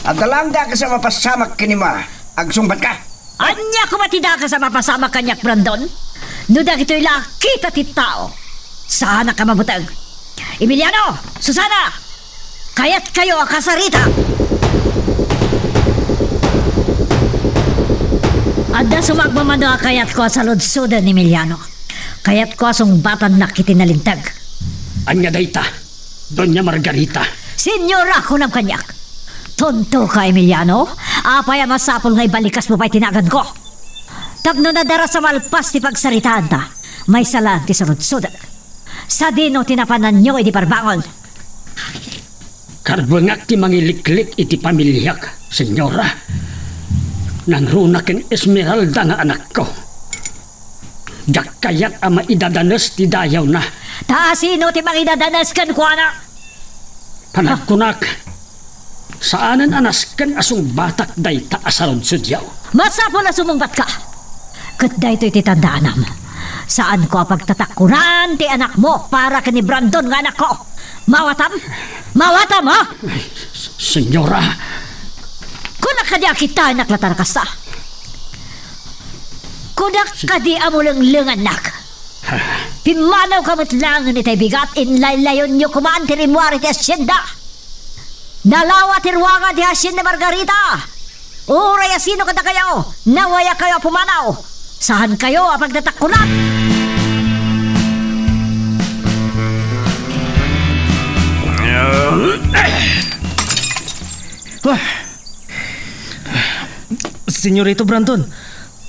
Adda laeng dakes a mapasamak ken ni Mama. Agsungbatka. Ania koma ti dakes a mapasamak kaniak, Brandon? No dagitoy la a kita ti tao, saanak a mabuteng. Emiliano! Susana! Kayatkayo a kasarita? Adda sumagmamano a kayatko a saludsoden ni Emiliano. Kayatko a sungbatannak iti nalinteg. Ania dayta? Doña Margarita. Señora, kunam kaniak. Tonto ka, Emiliano? Apay a masapul nga ibalikasmo pay ti naganko? Tapno nadarasa malpas ti pagsaritaanta, maysa laeng ti sarudsodek. Sadino ti napananyo idi parbangon? Karbengak ti mangiliklik iti pamiliak, señora. Nangruna ken Esmeralda nga anakko. Diak kayat a maidadanes ti dayawna. Ta asino ti mangidadanes kenkuana? Panagkunak, saanen a nasken a sungbatak dayta a sarudsodyo. Masapul a sumungbatka. Ket daytoy ti tandaanam. Saanko a pagtatakkuran ti anakmo para ken ni Brandon nga anakko. Mawatam? Mawatam, ha? Señora. Kunak kadi a kitaenak latta a kasta? Kunak kadi a mulenglengannak? Pimmanawka met laengen itay bigat, inlaylayonyo koman ti rimmuar iti hacienda. Nalawa ti ruangan ti hacienda Margarita. Uray asino kadakayo, nawayakayo a pumanaw. Saankayo a pagtatakkunak. Señorito Brandon.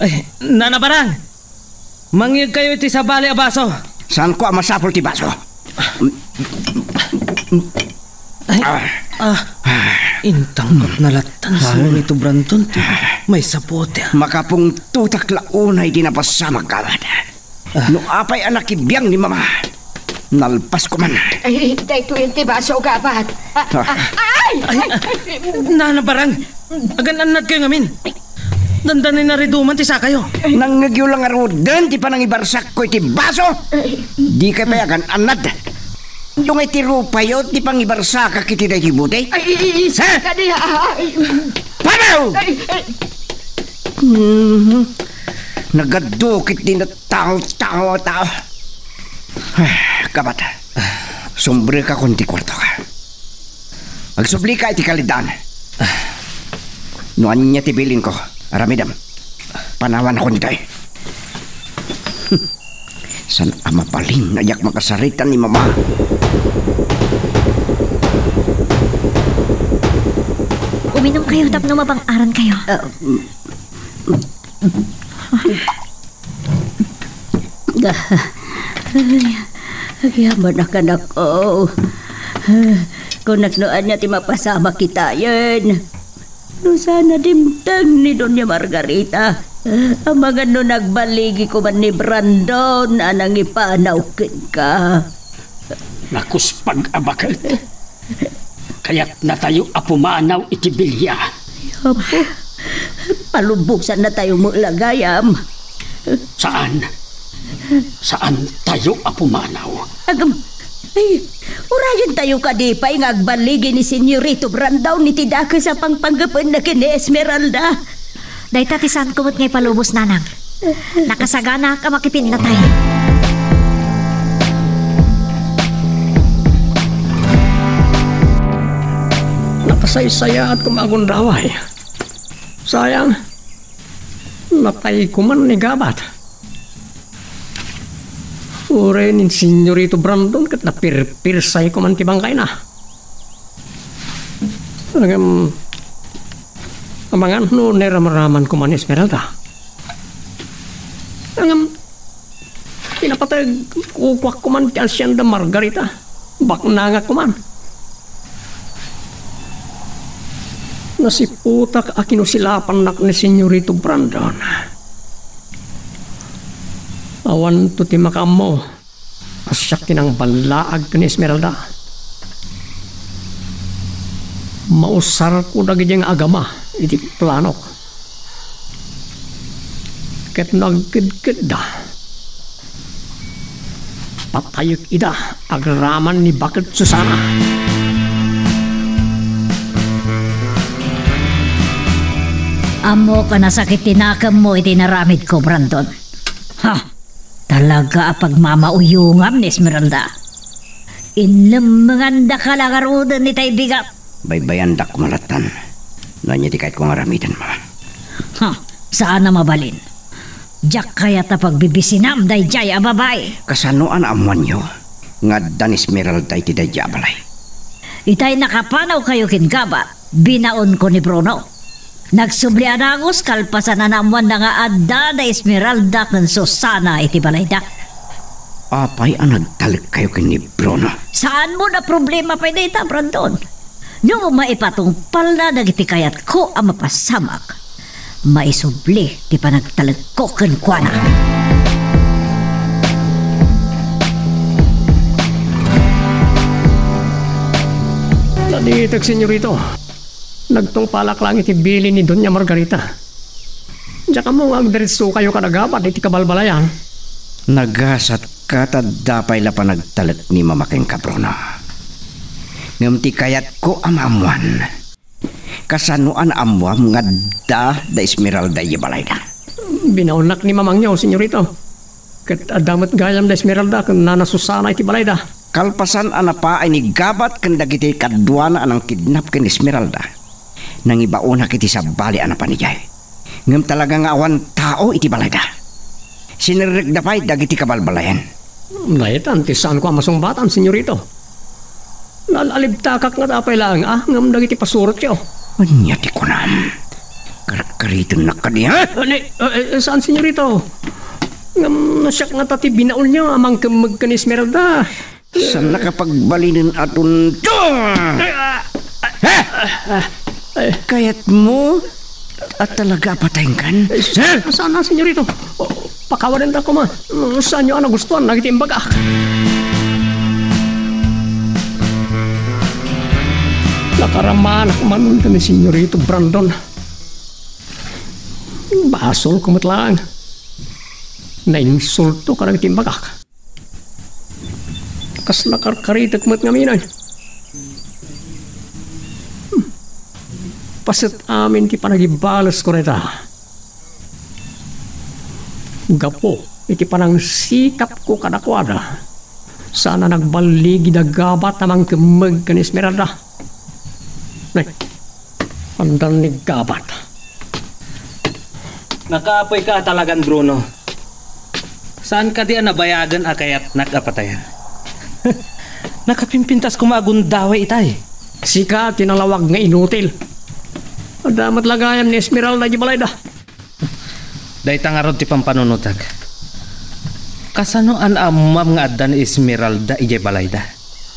Ay, Nana Barang. Mangngegkayo iti sabali a baso. Saanko a masapul ti baso. Ay, ah, intangkot na lattan, Señorito Brandon, ti maysa bote, ah. Makapungtotak la unay ti napasamak, Gabat. Ah. No apay a nakibiang ni Mama, nalpas ko man. Ay, daytoy ti baso, Gabat. Ah, ah, ay! Ay, Nana Barang, agan-annadkayo ngamin. Dandani nariduman ti sakayo. Nangngegyo la ngaruden ti panangibarsakko iti baso. Dikay pay agan-annad. Dungay ti rupayo ti pangibarsakak iti daytoy bote. Ay, ay, ay, ha? Kadi, ay. Panaw! Ay, ay. Mhm. Nagaddukit din tao, tao, tao. Gabat, sumbreka kon ti kuartoka. Agsublika iti kaliddaan. No ania ti bilinko, aramidem. Panawanakon ditoy. Saan a mabalin a diak makasarita ni Mama. kayo tapno mabang-aran kayo. Ah, mm, ay, agyamanak, anakko. Kunak no ania ti mapasamak itayen. No saan a dimteng ni Doña Margarita, amangan no nagbaligi koman ni Brandon a nangipanaw kenka. Nakuspag a baket. Kayatnatayo a pumanaw iti bilia. Apo, palubosannatayo met la gayam. Saan. Saantayo a pumanaw. Agam, ay, urayentayo kadi pay nga agbaligi ni Senyorito Brandon iti dakes a pangpanggepenna ken ni Esmeralda. Dayta ti saanko met nga ipalubos, nanang. Nakasaganaak a makipinnatay. Nakasaysayaat koma a gundaway. Sayang, natay koman ni Gabat. Uray ni Senyorito Brandon ket napirpirsay koman ti bangkayna. Ngem, amangan no nairamraman koman ni Esmeralda. Ngem, pinapateg kukuak koman ti Hacienda Margarita. Baknangak koman. Nasiputak a kinusilapannak ni Senyorito Brandon. Awanto ti makaammo a siak ti nangballaag ken ni Esmeralda. Mausarko dagiti nga agama iti planok. Ket no agkedkedda, patayek ida agraman ni baket Susana. Ammok a nasakit ti nakemmo iti inaramidko, Brandon. Ha! Talaga a pagmamauyongam ni Esmeralda. Inlemmengandaka la ngaruden itay bigat. Baybayandak koma lattan no ania ti kayatko nga aramiden, Mama. Ha, saan a mabalin. Diak kayat a pagbibisinam daydiay a babai. Kasano a naammoanyo nga adda ni Esmeralda iti daydiay a balay? Itay nakapanawkayo ken Gabat, binaonko ni Bruno. Nagsubli a dagus kalpasan a naammoanna nga adda da Esmeralda ken Susana iti balayda. Apay a nagtalekkayo ken ni Bruno? Saanmo a problema pay dayta, Brandon. No maipatungpalna dagiti kayatko a mapasamak, maisubli ti panagtalekko kenkuana. Naditek, Senyorito. Nagtungpalak laeng iti bilin ni Doña Margarita. Diak ammo nga agdiretsokayo kada Gabat iti kabalbalayan. Nagasatka ta adda pay la panagtalek ni Mama kenka, Bruno. Ngem ti kayatko a maammoan, kasano a naammoam nga adda da Esmeralda idiay balayda? Binaonnak ni mamangyo, Senyorito. Ket adda met gayam da Esmeralda ken nana Susana iti balayda. Kalpasan a napaay ni Gabat ken dagiti kaduana a nangkidnap ken Esmeralda, nangibaonak iti sabali a napan idiay. Ngem talaga nga awan tao iti balayda. Sinerrekda pay dagiti kabalbalayan. Daytan ti saanko a masungbatan, Senyorito. Nal-alibtakak ngata pay laeng a ngem dagiti pasurotyo. Ania ti kunam? Karkaritennak kadi, ha? Ani, eh, eh, saan, Senyorito? Ngem no siak ngata ti binaolyo a mangkemmeg ken Esmeralda. Saan nakapagbalinen a tunto? Eh, ah, ah, eh. Kayatmo a talaga a patayenkan? Eh, saan, Senyorito? Oh, pakawanenda koma. Saanyo a nagustuan dagiti imbagak? Nakaramanak man ken ni Senyorito Brandon. Basolko met laeng. Nainsulto kadagiti imbagak. Kas nakarkaritek met ngamin. Hmm. Paset amin ti panagibalesko dayta. Gapu iti panangsikapko kadakuada, saan a nagballigi da Gabat a mangkemmeg ken Esmeralda. Nay, andan ni Gabat. Nakaapuyka a talagan, Bruno. Saan kadi a nabayagen a kayatnak a patayen? Nakapimpintas koma a gundaway itay. Sika ti nalawag nga inutil. Adda met la gayam ni Esmeralda idiay balayda. Dayta ngarud ti pampanunotek. Kasano a naammuam nga adda ni Esmeralda idiay balayda?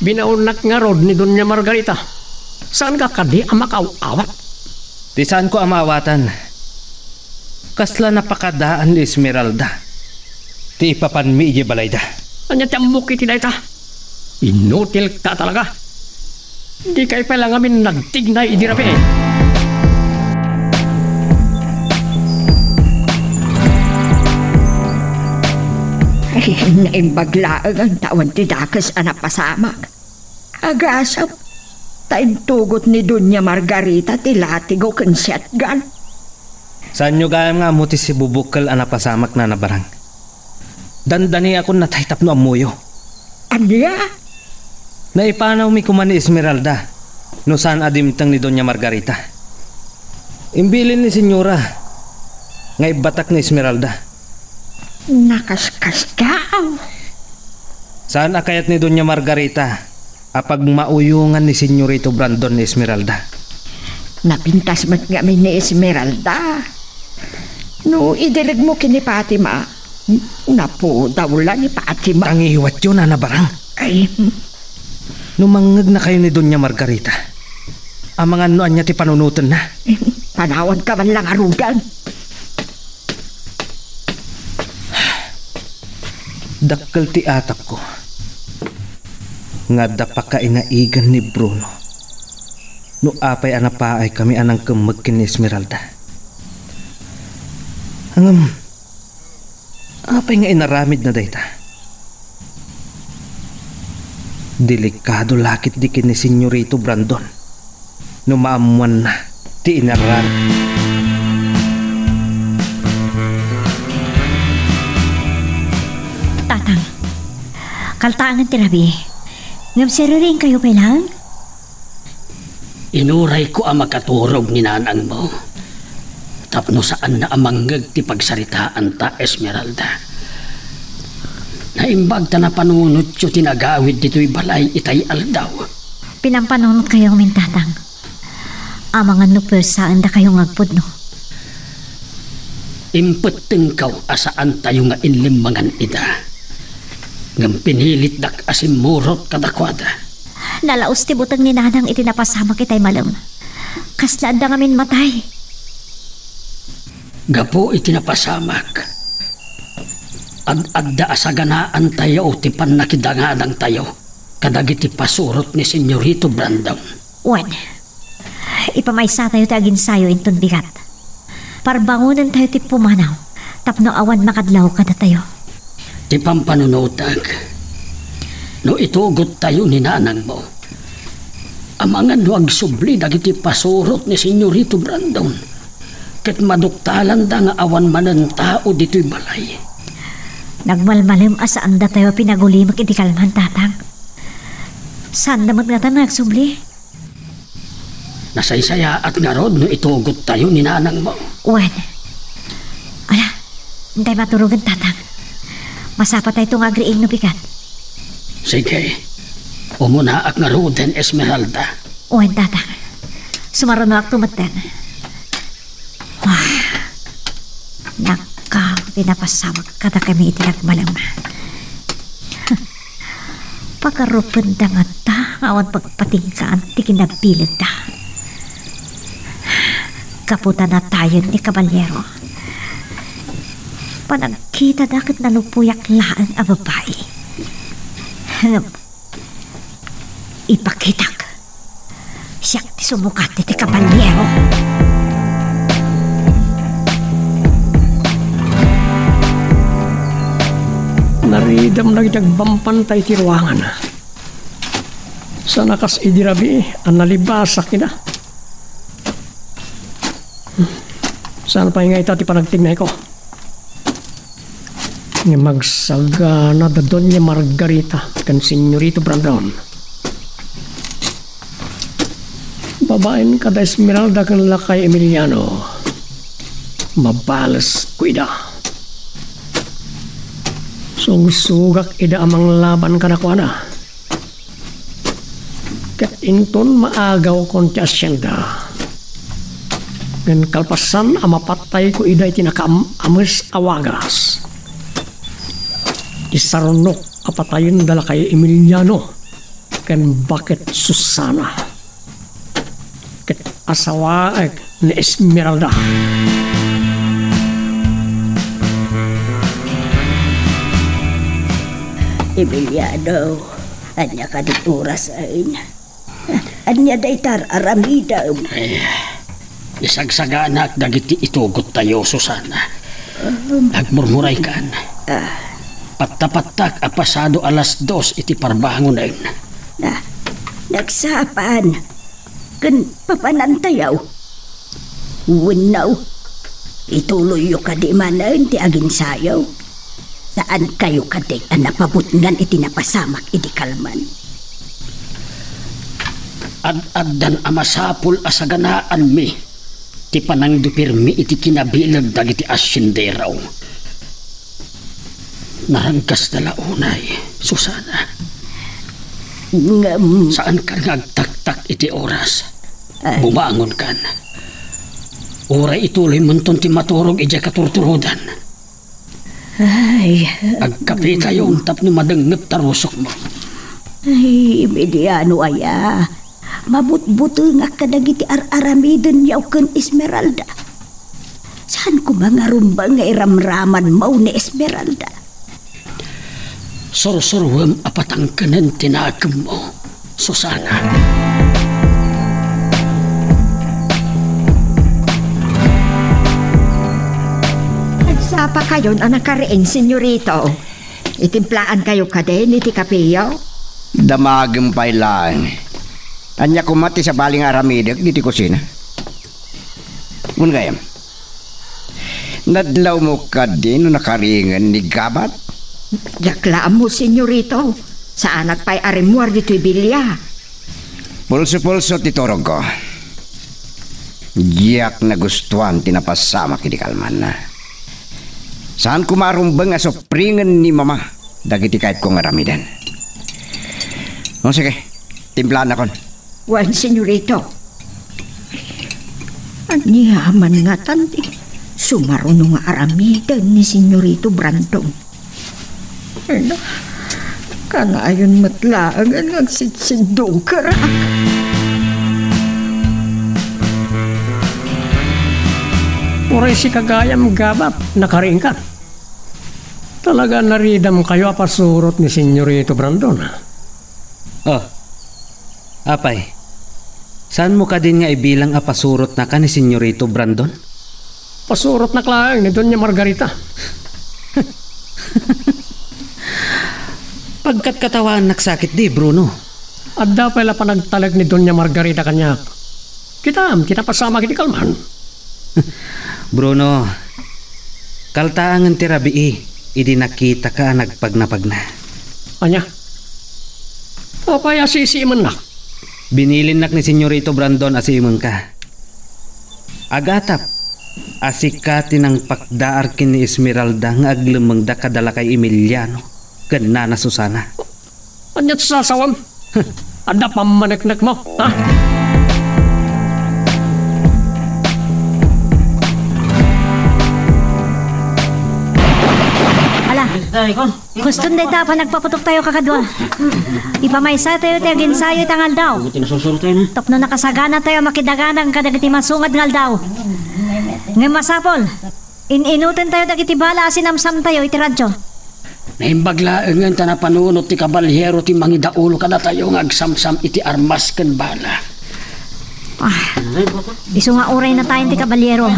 Binaonnak ngarud ni Doña Margarita. Saanka kadi a makaaw-awat? Ti saanko a maawatan, kasla napakadaan ni Esmeralda ti ipapanmi idiay balayda. Ania ti ammok iti dayta? Inutilka talaga. Dikay pay la ngamin nagtignay idi rabii. Ay, naimbag laeng ta awan ti dakes a napasamak. Agasem, ta intugot ni Doña Margarita ti latigo ken siatgan. Saanyo gayam nga ammo ti sibubukkel a napasamak, Nana Barang. Dandaniakon natay tapno ammoyo. Ania? Naipanawmi koma ni Esmeralda no saan a dimteng ni Doña Margarita. Imbilin ni Senyora nga ibbatak ni Esmeralda. Nakaskasdaaw. Saan a kayat ni Doña Margarita a pagmauyongan ni Senyorito Brandon ni Esmeralda. Napintas met ngamin ni Esmeralda. No idiregmo ken ni Fatima, napudaw la ni Fatima. Tangiwatyo, Nana Barang. Ay. No mangngegnakayo ni Doña Margarita, amangan no ania ti panunotenna. Panawanka man la ngaruden. Dakkel ti atapko nga adda pakainaigan ni Bruno no apay a napaaykami a nangkemmeg ken ni Esmeralda. Ngem, apay nga inaramidna dayta? Delikado la ketdi ken ni Senyorito Brandon no maammuanna ti inaramid. Tatang, kaltaangen ti rabii. Ngem siririingkayo pay laeng? Inurayko a makaturog ni nanangmo tapno saanna a mangngeg ti pagsaritaanta, Esmeralda. Naimbag ta napanunotyo ti nagawid ditoy balay itay aldaw. Pinampanunotkayo ngamin, Tatang. Amangan no puersaendakayo nga agpudno. Impettengko a saantayo nga inlimmangan ida. Ngem pinilitdak a simmurot kadakuada. Nalaus ti buteng ni Nanang iti napasamak itay malem. Kasla adda ngamin matay. Gapu iti napasamak, ad-adda a saganaantayo ti pannakidangadangtayo kadagiti pasurot ni Senyorito Brandon. Wen, ipamaysatayo ti aginsayo inton bigat. Parbangonentayo ti pumanaw tapno awan makadlaw kadatayo. Ti pampanunotek, no itugottayo ni nanangmo, amangan no agsubli dagiti pasurot ni Senyorito Brandon, ket maduktalanda nga awan manen tao ditoy balay. Nagmalmalem a saandatayo a pinagulimek iti kalman, Tatang. Saanda met ngata nga agsubli? Nasaysayaat ngarud no itugottayo ni nanangmo. Wen. Ala, intay maturogen, Tatang. Masapatayto nga agriing no bigat. Sige. Umunaak ngaruden, Esmeralda. Wen, Tatang. Sumarunoakto metten. Ah, naggapu ti napasamak kadakami iti nagmalem. Pagarupenda ngata nga awan pagpatinggaan ti kinabilinda. Gapu ta natayen ni Kabaliero. Panagkitada ket nalupoyak laeng a babai. Ngem ipakitak. Siak ti sumukat iti Kabaliero. Naridam dagiti agbamban iti ruangan. Saan a kas idi rabii a nalibasak ida. Saan pay nga ita ti panagtignayko? Ngem agsagana da Doña Margarita ken Senyorito Brandon. Babaen kada Esmeralda ken lakay Emiliano, mabalesko ida. Sugsugak ida a manglaban kadakuada. Ket inton maagawkon ti asienda, Ngem kalpasan a mapatayko ida iti nakaam-ames a wagas, isarunok a patayen da lakay Emiliano ken baket Susana, ket asawaek ni Esmeralda. Emiliano, ania kadi orasen? Ania dayta ar-aramidem? Eh, isagsaganak dagiti itugottayo, Susana. Um, agmurmuraykan. Ah. Pattapattak a pasado alas dos iti parbangonen. Na, nagsapaan. Ken papanantayo. Wenno, ituloyyo kadi manen ti aginsayo. Saankayo kadi a napabutngan iti napasamak idi kalman? Ad-addan a masapul a saganaanmi ti panangdupirmi iti kinabileg dagiti asyenderok. Naraggasda la unay, Susana. Ngem saankan nga agtaktak iti oras. Ay. Bumangonkan. Uray ituloymonton ti maturog idiay katurturodan. Ay. Agkapitayon tapno madengngep ta rusokmo. Ay, Emiliano aya. Mabutbutengak kadagiti ar-aramidenyo ken Esmeralda. Saan koma nga rumbeng nga iramramanmo ni Esmeralda? Sursuruem a patangkenen ti nakemmo, Susana. Nagsapakayon a nakariing, Senyorito. Itimplaankayo kadin iti kapeyo? Damagem pay laeng. Ania koma ti sabali nga aramidek diti kusina? Wen gayam, nadlawmo kadi no nakariingen ni Gabat? Diak la ammo, Senyorito. Saanak pay a rimmuar ditoy bilia. Pulso-pulso ti turogko. Diak nagustuan ti napasamak idi kalmanna. Saan koma a rumbeng a supringen ni Mama dagiti kayatko nga aramiden. O, sige, timplaannakon. Wen, Senyorito. Aniaman ngatan ti sumaruno nga aramiden ni Senyorito Brandon? Ina, kanayon met laengen nga agsidsindongkerak. Uray sika gayam, Gabat, nakariingka. Talaga naridamkayo a pasurot ni Senyorito Brandon, a? Oh, apay, saanmo kadin nga ibilang a pasurotnaka ni Senyorito Brandon? Pasurotnak laeng ni Doña Margarita. Pagkatkatawaannak sakit di, Bruno. Adda pay la panagtalek ni Doña Margarita kaniak. Kitaem ti napasamak idi kalman. Bruno, kaltaangen ti rabii idi nakitaka a nagpagnapagna. Ania? Apay a sisiimennak? Binilinnak ni Senyorito Brandon a siimengka. Agatap a sika ti nangpakdaar ken ni Esmeralda nga aglemmengda kada lakay Emiliano ken Nana Susana. Ania ti sasawem? Adda pammaneknekmo, ha? Ala, kustom dayta a panagpaputottayo kakadua. Ipamaysatayo ti aginsayo ita nga aldaw. Tapno nakasaganatayo a makidaganang kadagiti masungad nga aldaw. Ngem masapul, in-inutentayo dagiti bala a sinamsamtayo iti radio. Naimbag laengen ta napanunot ti kabaliero ti mangidaulo kadatayo nga agsamsam iti armas ken bala. Ah, isu nga uray natayen ti kabaliero.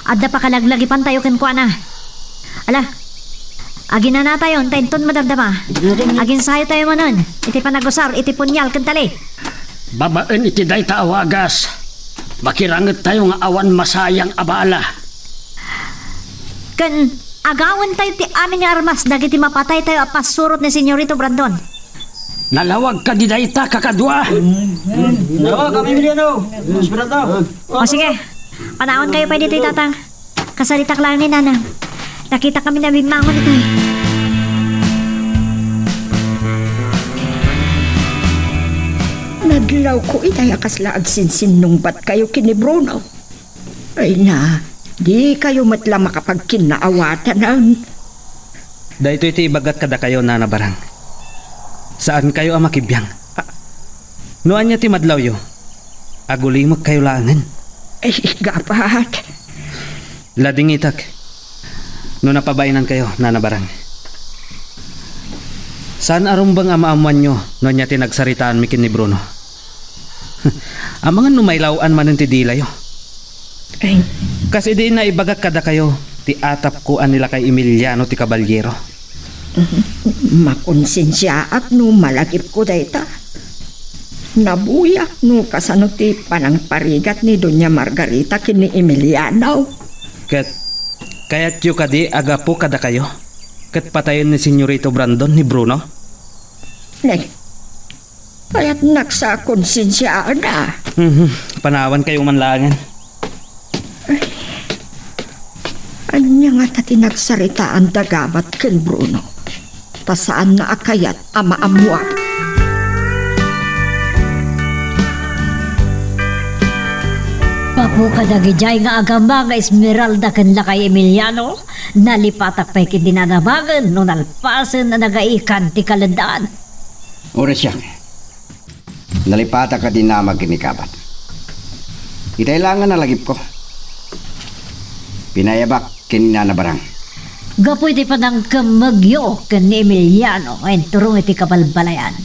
Adda pakalaglagipantayo kenkuana. Ala, aginanatayon ta inton madamdama, aginsayotayo manen iti panagusar iti punyal ken tali. Babaen iti dayta a wagas, makirangettayo nga awan masayang a bala. Ken agawentayo ti amin nga armas dagiti mapataytayo a pasurot ni Senyorito Brandon. Nalawag kadi dayta, kakadua? Nalawag kami, Emiliano. Esperanto. O sige, panawankayo pay ditoy, Tatang. Kasaritak laeng ni Nanang. Nakitakami a bimmangon itay. Nadlawko itay a kasla agsinsinnungbatkayo ken ni Bruno. Ay na, dikayo met la makapagkinnaawatanan. Daytoy ti ibagak kadakayo, Nana Barang. Saankayo a makibiang. No ania ti madlawyo, agulimekkayo laengen. Ay, gapat. Ladingitek no napabainankayo, Nana Barang. Saan a rumbeng a maammoanyo no ania ti nagsaritaanmi ken ni Bruno. Amangan no mailaw-an manen ti dilayo. Ay. Kas idi naibagak kadakayo ti atapko a ni lakay Emiliano ti Caballero. Makonsensiaak no malagipko dayta. Nabuyak no kasano ti panangparigat ni Doña Margarita ken ni Emiliano. Ket kayatyo kadi a gapu kadakayo ket patayen ni Senyorito Brandon ni Bruno? Ne, kayatnak sa konsensiaanna. Mhm. Panawankayo man laengen. Ay, ania ngata ti nagsaritaanda gabat ken Bruno? Ta saanna a kayat a maammoan. Gapu kadagidiay nga agama nga Esmeralda ken lakay Emiliano, nalipatak pay ket dinanabangen no nalpasen a nagaikan ti kaleddaan. Uray siak. Nalipatak a dinamag ken ni kabat. Itay laengen a lagipko. Pinayabak ken ni Nana Barang. Gapu iti panangkemmegyo ken ni Emiliano nga inturong iti kabalbalayan,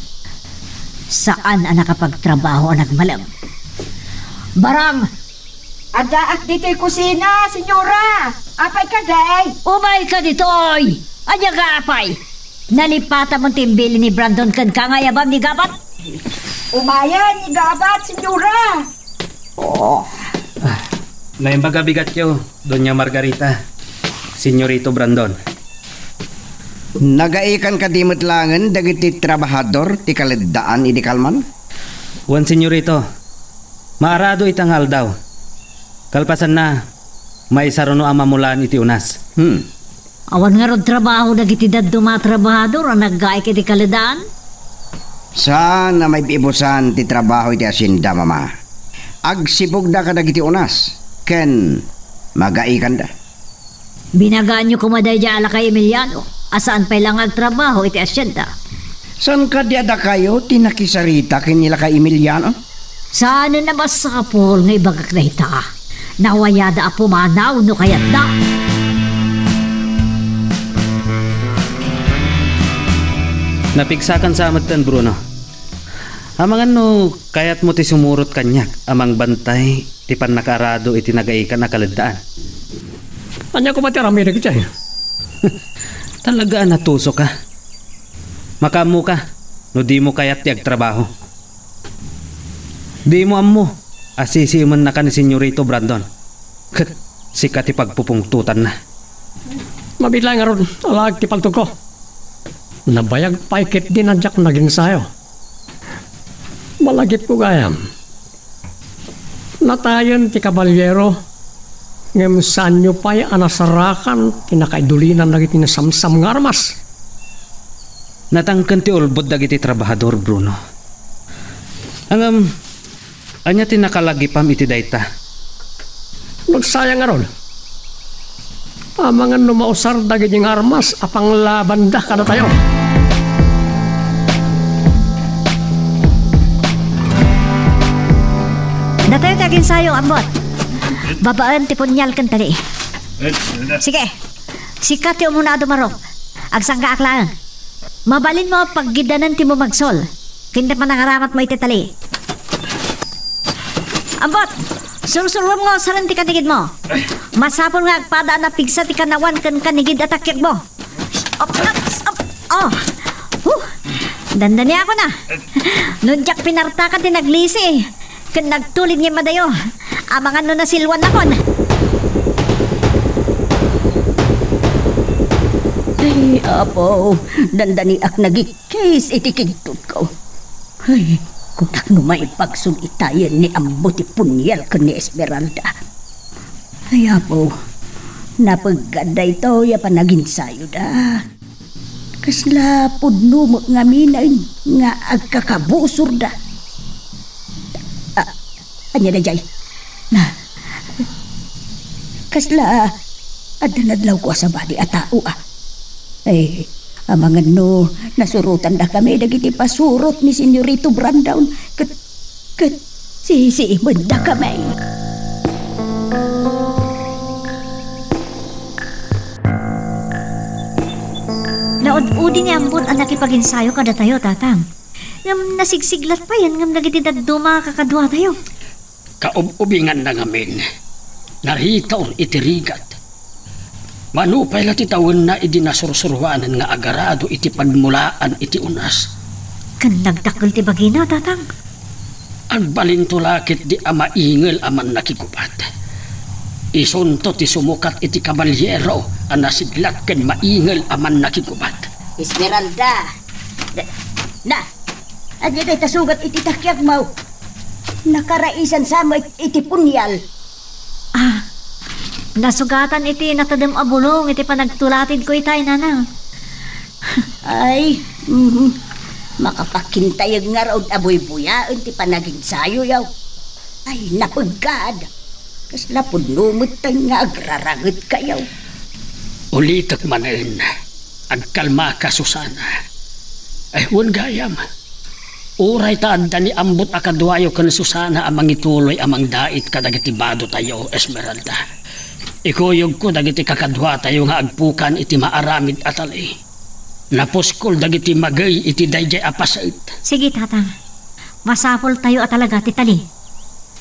saan a nakapagtrabaho a nagmalem. Barang! Addaak ditoy kusina, senyora! Apay kadi? Umayka ditoy! Ania nga apay? Nalipatam ti imbilin ni Brandon kenka nga ayabam ni gabat? Umayen ni gabat, senyora! Oh. Ah, naimbag a bigatyo, Doña Margarita, Senyorito Brandon. Nagaikan kadi met laengen dagiti trabahador ti kaleddaan idi kalman? Wen, Senyorito. Maarado ita nga aldaw. Kalpasanna, maisaruno a mamulaan iti unas. Hmm. Awan ngarud trabaho dagiti dadduma a trabahador a naggaik iti kaleddaan? Saan a maibibusan ti trabaho iti asienda, Mama. Agsipugda kadagiti unas ken magaikanda. Binagaanyo koma daydiay a lakay Emiliano a saan pay la nga agtrabaho iti asienda. Saan kadi a dakayo ti nakisarita ken ni lakay Emiliano? Saanen a masapul nga ibagak dayta. Nawayada a pumanaw no kayatda. Napigsakan sa metten, Bruno. Amangan no kayatmo ti sumurot kaniak a mangbantay ti pannakaarado iti nagaikan a kaleddaan. Ania koma ti aramidek idiay? Talaga a natuso ka. Makaammo ka no dimo kayat ti agtrabaho. Dimo ammo a sisiemennaka ni Senyorito Brandon. Ket sika ti pagpupungtotanna. Mabiit laeng ngarud a laag ti paltogko. Nabayag pay ketdi a diak naginsayo. Malagipko gayam. Natayen ti kaballiero, ngem saanyo pay a nasarakan ti nakaidulinan dagiti nasamsam nga armas. Natangken ti ulbod dagiti trabahador, Bruno. Ngem, ania ti nakalagipam iti dayta? Nagsayang ngarud. Amangan no mausar dagiti nga armas a panglabanda kadatayo. Datayo ti aginsayo, Ambot. Babaen ti punial ken tali. Sige, sika ti umuna a dumarok. Agsanggaak laeng. Mabalinmo a paggidanen ti mumagsol ken ti panangaramatmo iti tali. Ambot, sursuruem nga usaren ti kanigidmo. Masapul nga agpada a napigsa ti kanawan ken kanigid a takiekmo. Op, op, op. Oh. Huh. Dandaniakon a. No diak pinartakan ti naglisi ken nagtulid nga immadayo, amangan no nasilwannakon. Ay, Apo, dandaniak nagik- Kes iti kigtotko. Ay, kunak no maipagsol itayen ni Ambo ti punial ken ni Esmeralda. Ay, Apo, napeggad daytoy a panaginsayoda. Kasla pudno met ngamin nga agkakabusorda. Ah, ania daydiay? Na, Kasla, adda nadlawko a sabali a tao, a. Ay, amangan no, nasurotandakami dagiti pasurot ni Senyorito Brandon, ket, ket, sisiimendakami. Naud-udi ni Ambot a nakipaginsayo kadatayo, Tatang. Ngem nasigsiglat payen ngem dagiti dadduma a kakaduatayo. Kaub-ubinganna ngamin, naritor iti rigat. Mano pay la ti tawenna idi nasursuroanan nga agarado iti pagmulaan iti unas? Ken nagdakkel ti bagina, Tatang. Agbalinto la ketdi a maingel a mannakigubat. Isunto ti sumukat iti kaballiero a nasiglat ken maingel a mannakigubat. Esmeralda! Na, na, ania dayta sugat iti takiagmo? Nakaraisan sa met iti punyal. Ah, nasugatan iti natedem a bulong iti panagtulatidko itay, Nanang. Ay, mhm. Makapakintayeg ngarud a buybuyaen ti panaginsayoyo. Ay, napeggad. Kasla pudno metten nga agrarangetkayo. Ulitek manen, agkalmaka, Susana. Ay, wen gayam. Uray ta adda ni Ambot a kaduayo ken Susana a mangituloy a mangdait kadagiti badotayo, Esmeralda. Ikuyogko dagiti kakaduatayo nga agpukan iti maaramid a tali. Napuskol dagiti magey iti daydiay a paset. Sige, Tatang. Masapultayo a talaga ti tali.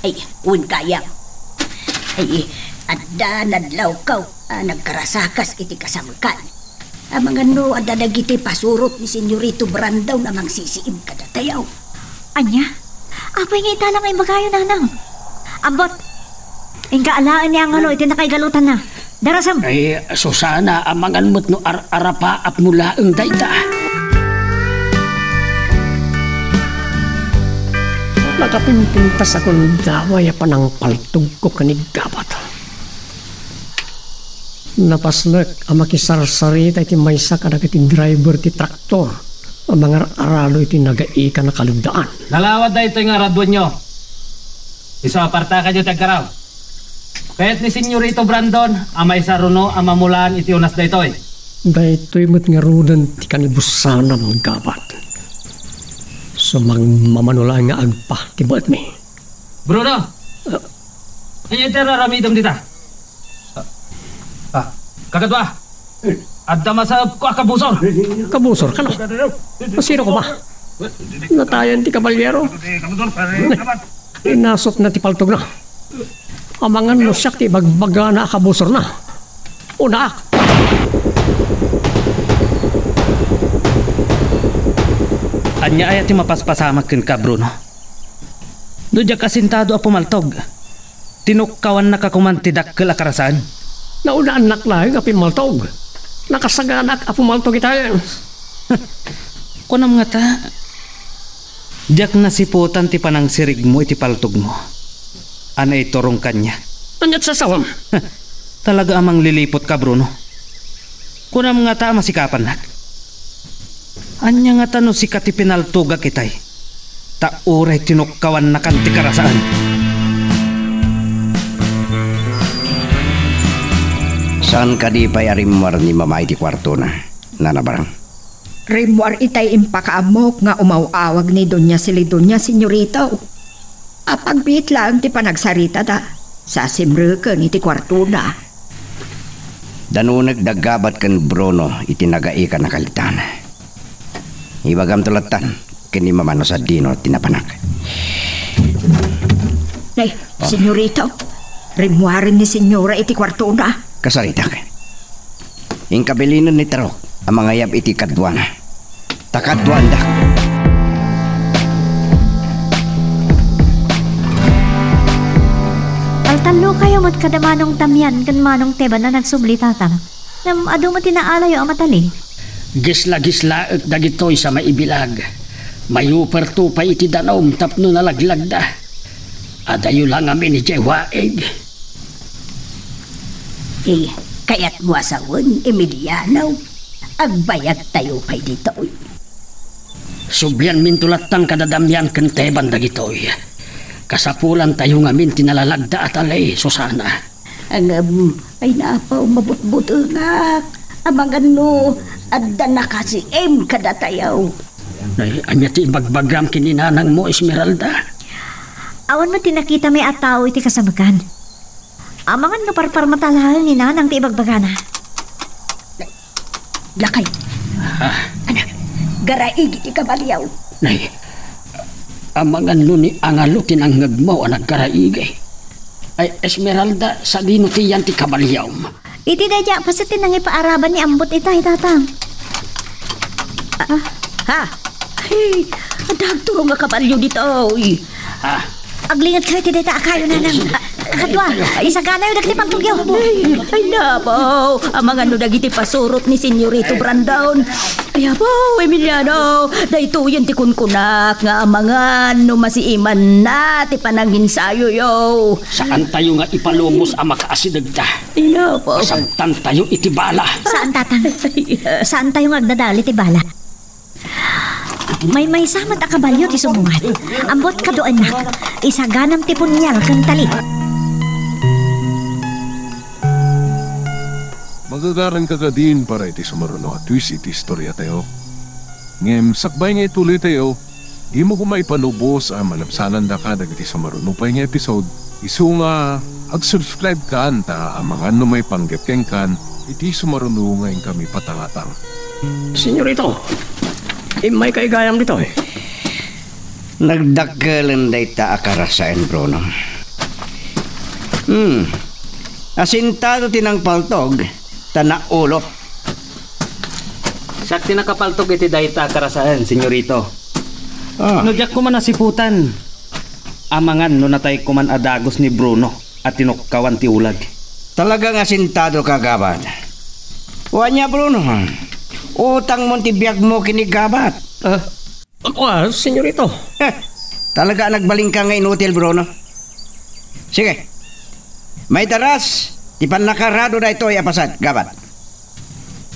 Ay, wen gayam. Ay, adda nadlawko a nagkarasakas iti kasamekan. Amangan no adda dagiti pasurot ni Senyorito Brandon a mangsisiim kadatayo. Ania? Apay nga ita la nga ibagayo, Nanang? Ambot! Inka alaen ni Angelo iti nakaigalutanna. Darasem! Ay, Susana, amangan met no ar-arapaapmo laeng dayta. Nakapimpintas a gundaway a panangpaltogko ken ni Gabat. Napaslek a makisarsarita iti maysa kadagiti driver ti traktor a mangar-aralo iti nagaikan a kalugdaan. Nalawad daytoy nga araduenyo. Isu a partakanyo ti agkaraw. Kayat ni Senyorito Brandon a maysa runo a mamulaan iti unas daytoy. Daytoy met ngaruden ti kanibusanam, Gabat. Sumagmamano laeng nga agpa ti buetmi. Bruno! Ah. Ania ti ar-aramidem dita? Ah, ah, kakadua, adda masaepko a kabusor. Kabusor, kano? Sino koma? Natayan ti kabalyero. Inasupna ti paltogna. Amangan no siak ti ibagbagana a kabusorna. Unaak. Ania aya ti mapaspasamak kenka, Bruno? No diak asintado a pumaltog, tinukkawannaka koman ti dakkel a karasaan. Naunaannak laeng a pimmaltog. Nakasaganaak a pumaltog itayen. Kunam ngata, diak nasiputan ti panangsirigmo iti paltogmo a naiturong kaniak. Ania't sasawam? Talaga a mangliliputka, Bruno. Kunam ngata a masikapannak? Ania ngata no sika ti pinaltogak itay, ta uray tinukkawannakan ti karasaan? Saan kadi pay a rimmuar ni Mama iti kuartona, Nana Barang? Rimmuar itay impakaammok nga umaw-awag ni Doña Celidonia, Senyorito. Apagbiit laeng ti panagsaritada, sa simreken iti kuartona. Danunek da Gabat ken Bruno iti nagaikan a kalidaan. Ibagamto lattan ken ni Mama no sadino ti napanak. Nay, ah, Senyorito, rimmuaren ni Senyora iti kuartona. Kasaritak. Inka bilinen ni Tarok a mangayab iti kaduana. Ta kaduaandak. Taltallokayo met kada Manong Damian ken Manong Teban a nagsubli, Tatang. Ngem adu met ti naalayo a matali. Gisla-gislaek dagitoy sa maibilag. Mayuperto pay iti danum tapno nalaglagda. Adayo la ngamin idiay waig. Eh, kayatmo a sawen, Emiliano? Agbayagtayo pay ditoy. Sublianminto latta kada Damian ken Teban dagitoy. Kasapulantayo ngamin ti nalalagda a tali, Susana. Ngem, ay napaw, mabutbutengak. Amangan no adda nakasiem kadatayo. Nay, ania ti ibagbagam ken ni nanangmo, Esmeralda? Awan met ti nakitami a tao iti kasamekan. Amangan no parparmata laeng ni nanang ti ibagbagana. Lakay. Ah. Anak, garaigi ti kabalio. Nay, amangan no ni Angalo ti nangngegmo a naggaraigi. Ay, Esmeralda, sadino ti yan ti kabaliom? Iti daydiay a paset ti nangipaaraban ni Ambot ita, tatang. Ah, ha? Ay, adda agturong a kabalio ditoy. Ah. Aglinget kayo ti dayta a kayo, nanang. Ah, kadua, isaganayo dagiti pangtugyo. Ay, ay, nabaw. Amangan no dagiti pasurot ni Senyorito Brandon. Ay, abaw, Emiliano. Daytoyen ti kunkunak nga amangan no masiimanna ti pananginsayoyo. Saantayo nga ipalubos a makaasidegda. Ay, nabaw. Sabtantayo iti bala. Saan, tatang? Saantayo nga agdadal iti bala. Maymaysa met a kabalio ti sumungad. Ambot kaduennak, isaganam ti punial ken tali. Magagaranka kadin para iti sumaruno a twist iti istoriatayo. Ngem sakbay nga ituloytayo, dimo koma ipalubos a malabsanandaka dagiti sumaruno pay nga episode, isu nga ag-subscribe kan ta amangan no maipanggep kenkan iti sumaruno nga inkami patangatang. Senyorito, immay kay gayam ditoy. Nagdakkelen dayta a karasaen, Bruno. Hmm. Asintado ti nangpaltog, ta naulo. Siak ti nakapaltog iti dayta a karasaen, Senyorito. Ah. No diak koma nasiputan, amangan no natay koman a dagus ni Bruno a tinukkawan ti ulag. Talaga nga asintado ka, Gabat. O ania, Bruno? Utangmon ti biagmo ken ni Gabat. Ah, ah, Senyorito. Heh, talaga a nagbalinka nga inutil, Bruno. Sige. Maitaras ti pannakarado daytoy a paset, Gabat.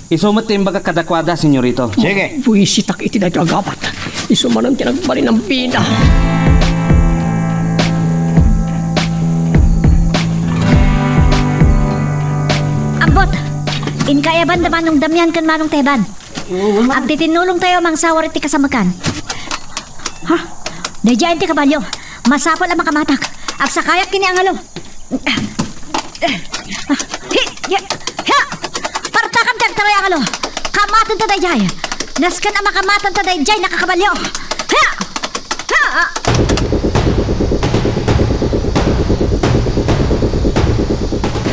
Isu met ti imbagak kadakuada, Senyorito. Sige. Buisitak iti daytoy a Gabat. Isu manen ti nagbalin a bida. Ambot, inka Eban da Manong Damian ken Manong Teban. Agtitinnulongtayo a mangsawar iti kasamekan. Ha? Daydiayen ti kabalio. Masapul a makamatak. Agsakayak ken ni Angalo. Hi, ya, ya. Partakan ti agtaray, Angalo. Kamatenta daydiay. Nasken a makamatenta daydiay nakakabalio. Ha! Ha!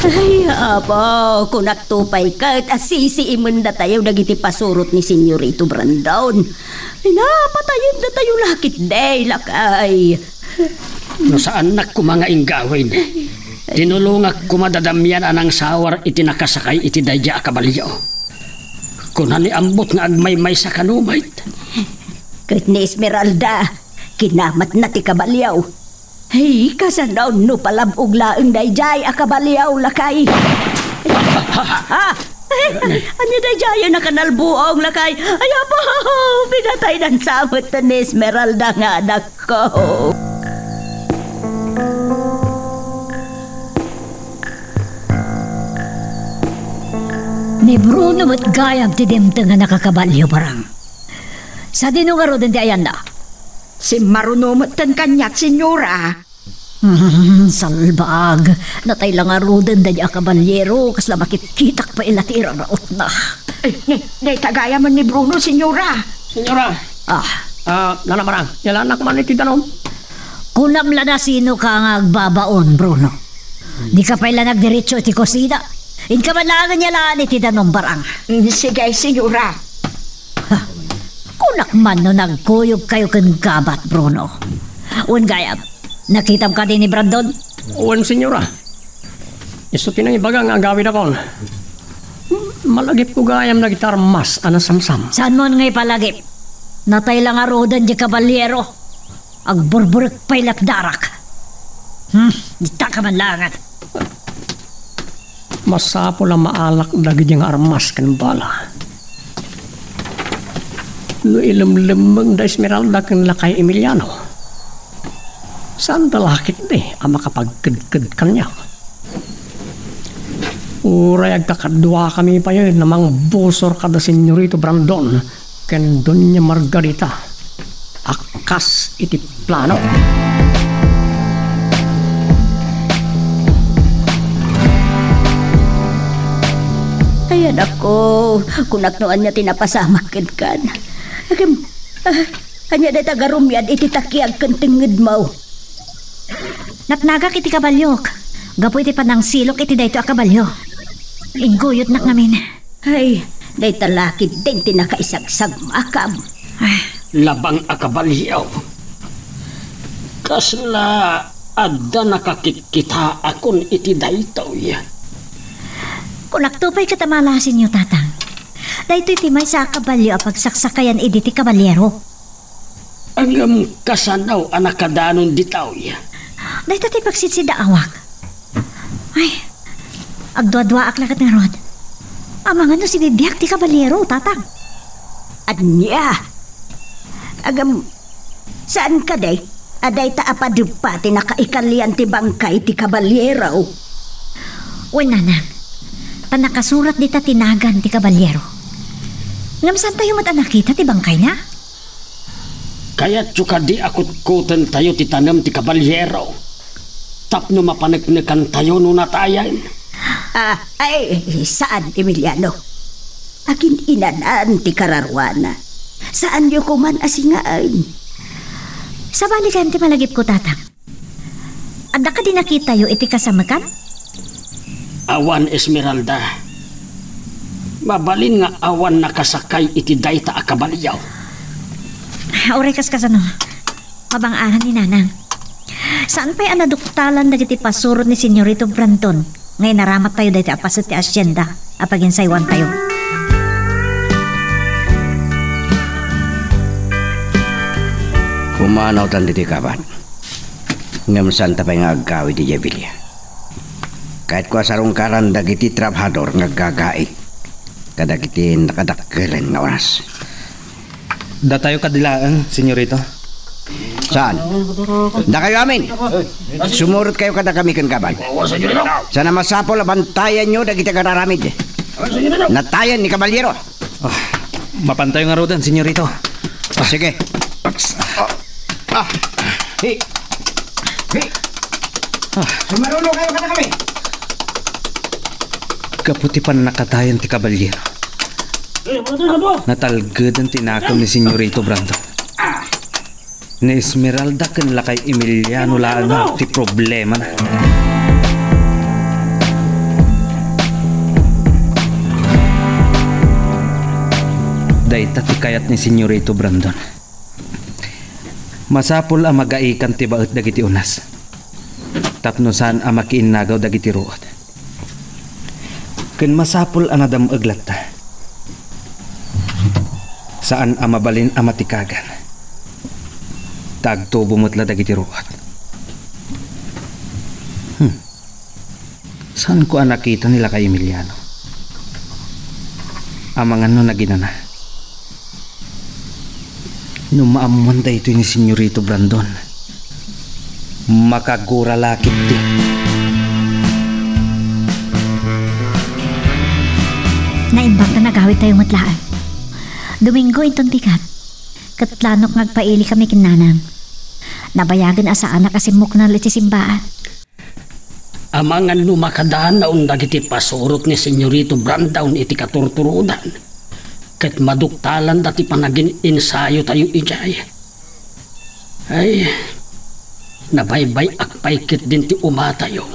Ay, apo, kunakto pay ket a sisiimendatayo dagiti pasurot ni Senyorito Brandon. Ay, napatayendatayo la ketdi, lakay. No saannak koma nga inggawin, tinulongak koma da Damian a nangsawar iti nakasakay iti daydiay a kabalio. Kuna ni Ambot nga agmaymaysa kano met. Ket ni Esmeralda, kinamatna ti kabalio. Ay, kasano no palab-og laeng daydiay a kabalio, lakay? Ah! Ania daydiay a nakanalbuong, lakay? Ay, apo! Pinataynan sa met ni Esmeralda nga anakko. Ni Bruno met gayam ti dimteng a nakakabalio, barang. Sadino ngaruden ti ayanna? Simmaruno metten kaniak, senyora. Hmm, salbag. Natay la ngaruden daydiay a kabalyero, kasla makitkitak pay la ti irarautna. Eh, ni, ni, tagayamen ni Bruno, senyora. Senyora. Ah. Ah, nanamarang, yalanak man iti danum. Kunam la na sino ka nga agbabaon, Bruno. Di ka pay la nagdiretso iti kusina. Inka man laengen yalaan iti danum, barang. Mm, sige, senyora. Ha, kunak man no nagkuyog kayo ken Gabat, Bruno. Wen gayam, nakitam kadi ni Brandon? Wen, senyora. Isu ti nangibaga nga agawidakon. Malagipko gayam dagiti armas a nasamsam. Saanmon nga ipalagip? Natay la ngaruden diay kabalyero. Agburburek pay latdarak. Hmm, dita ka man laengen. Masapul a maalak dagiti nga armas ken bala. No ilemlemmeng da Esmeralda ken lakay Emiliano, saanda la ketdi a makapagkedked kaniak. Uray agkakaduakami payen a mangbusor kada Senyorito Brandon ken Doña Margarita a kas iti plano. Ay, anakko, kunak no ania ti napasamak kenkan. Agem, ah, ania dayta nga rumiad iti takiag ken tengngedmo? Natnagak iti kabaliok. Gapu iti panangsilok iti daytoy a kabalio, igguyodnak ngamin. Ay, dayta la ketdin ti nakaisagsagmakam. Ah. Labang a kabalio. Kasla adda nakakitkitaakon iti daytoy? Kunakto pay ket a malasinyo, Tatang. Daytoy ti maysa a kabalio a pagsaksakayan idi ti kabaliero. Ngem kasano a nakadanon ditoy? Dayta ti pagsidsidaawak. Ay, agduaduaak la ket ngarud. Amangan no sibibiag ti kabaliero, Tatang. Ania? Agam, saan kadi a dayta a padeppa ti nakaikalian ti bangkay ti kabaliero? Wen, Nanang, ta nakasurat dita ti nagan ti kabaliero. Ngem saantayo met a nakita ti bangkayna? Kayatyo kadi a kutkutentayo ti tanem ti kabaliero tapno mapaneknekantayo no natayen? Ah, ay, saan, Emiliano. Agin-inanan ti kararuana. Saanyo koman a singaen. Sabali gayam ti malagipko, Tatang. Adda kadi nakitayo iti kasamekan? Awan, Esmeralda. Mabalin nga awan nakasakay iti dayta a kabalio. Uray kas kasano, mabang-aran ni Nanang. Saan pay a naduktalan dagiti pasurot ni Senyorito Brandon nga inaramattayo daytoy a paset ti asienda a paginsaywantayo. Pumanawtan ditoy kabat. Ngem saanta pay nga aggaw iti Jabilia. Kayatko a sarungkaran dagiti trabahador nga aggagaik kadagiti nakadakkelen nga oras. Datayo kadi laeng, Senyorito. Saan? Dakayo amin. Sumurot kayo kadakami ken kabat. Sana masapul a bantayanyo dagiti agararamid. Natayen ni Kabaliero. Ah, mapantayo ngaruden, Senyorito. Ah. Sige. Ah, ah, hi. Hi. Ah. Sumaruno kayo kadakami. Gapu ti pannakatayen ti Kabaliero, natalgeden ti nakem ni Senyorito Brandon. Ni Esmeralda ken lakay Emiliano laeng ti problemana. Dayta ti kayat ni Senyorito Brandon. Masapul a magaikan ti baet dagiti unas tapno saan a makiinnagaw dagiti ruot. Ken masapul a nadam-eg latta. Saan a mabalin a matikagan. Ta agtubo met la dagiti ruot. Hmm. Saanko a nakita ni lakay Emiliano. Amangan no naginana. No maammuan daytoy ni Senyorito Brandon, makagura la ketdi. Naimbag ta nagawidtayo met laeng. Domingo inton bigat, ket planok nga agpailikami ken Nanang. Nabayagen a saanak a simmuknal iti simbaat. Amangan no makadanaw dagiti pasurot ni Senyorito Brandon iti katurturodan, ket maduktalanda ti panagin-insayotayo idiay. Ay, nabaybay-ak pay ketdin ti umatayo.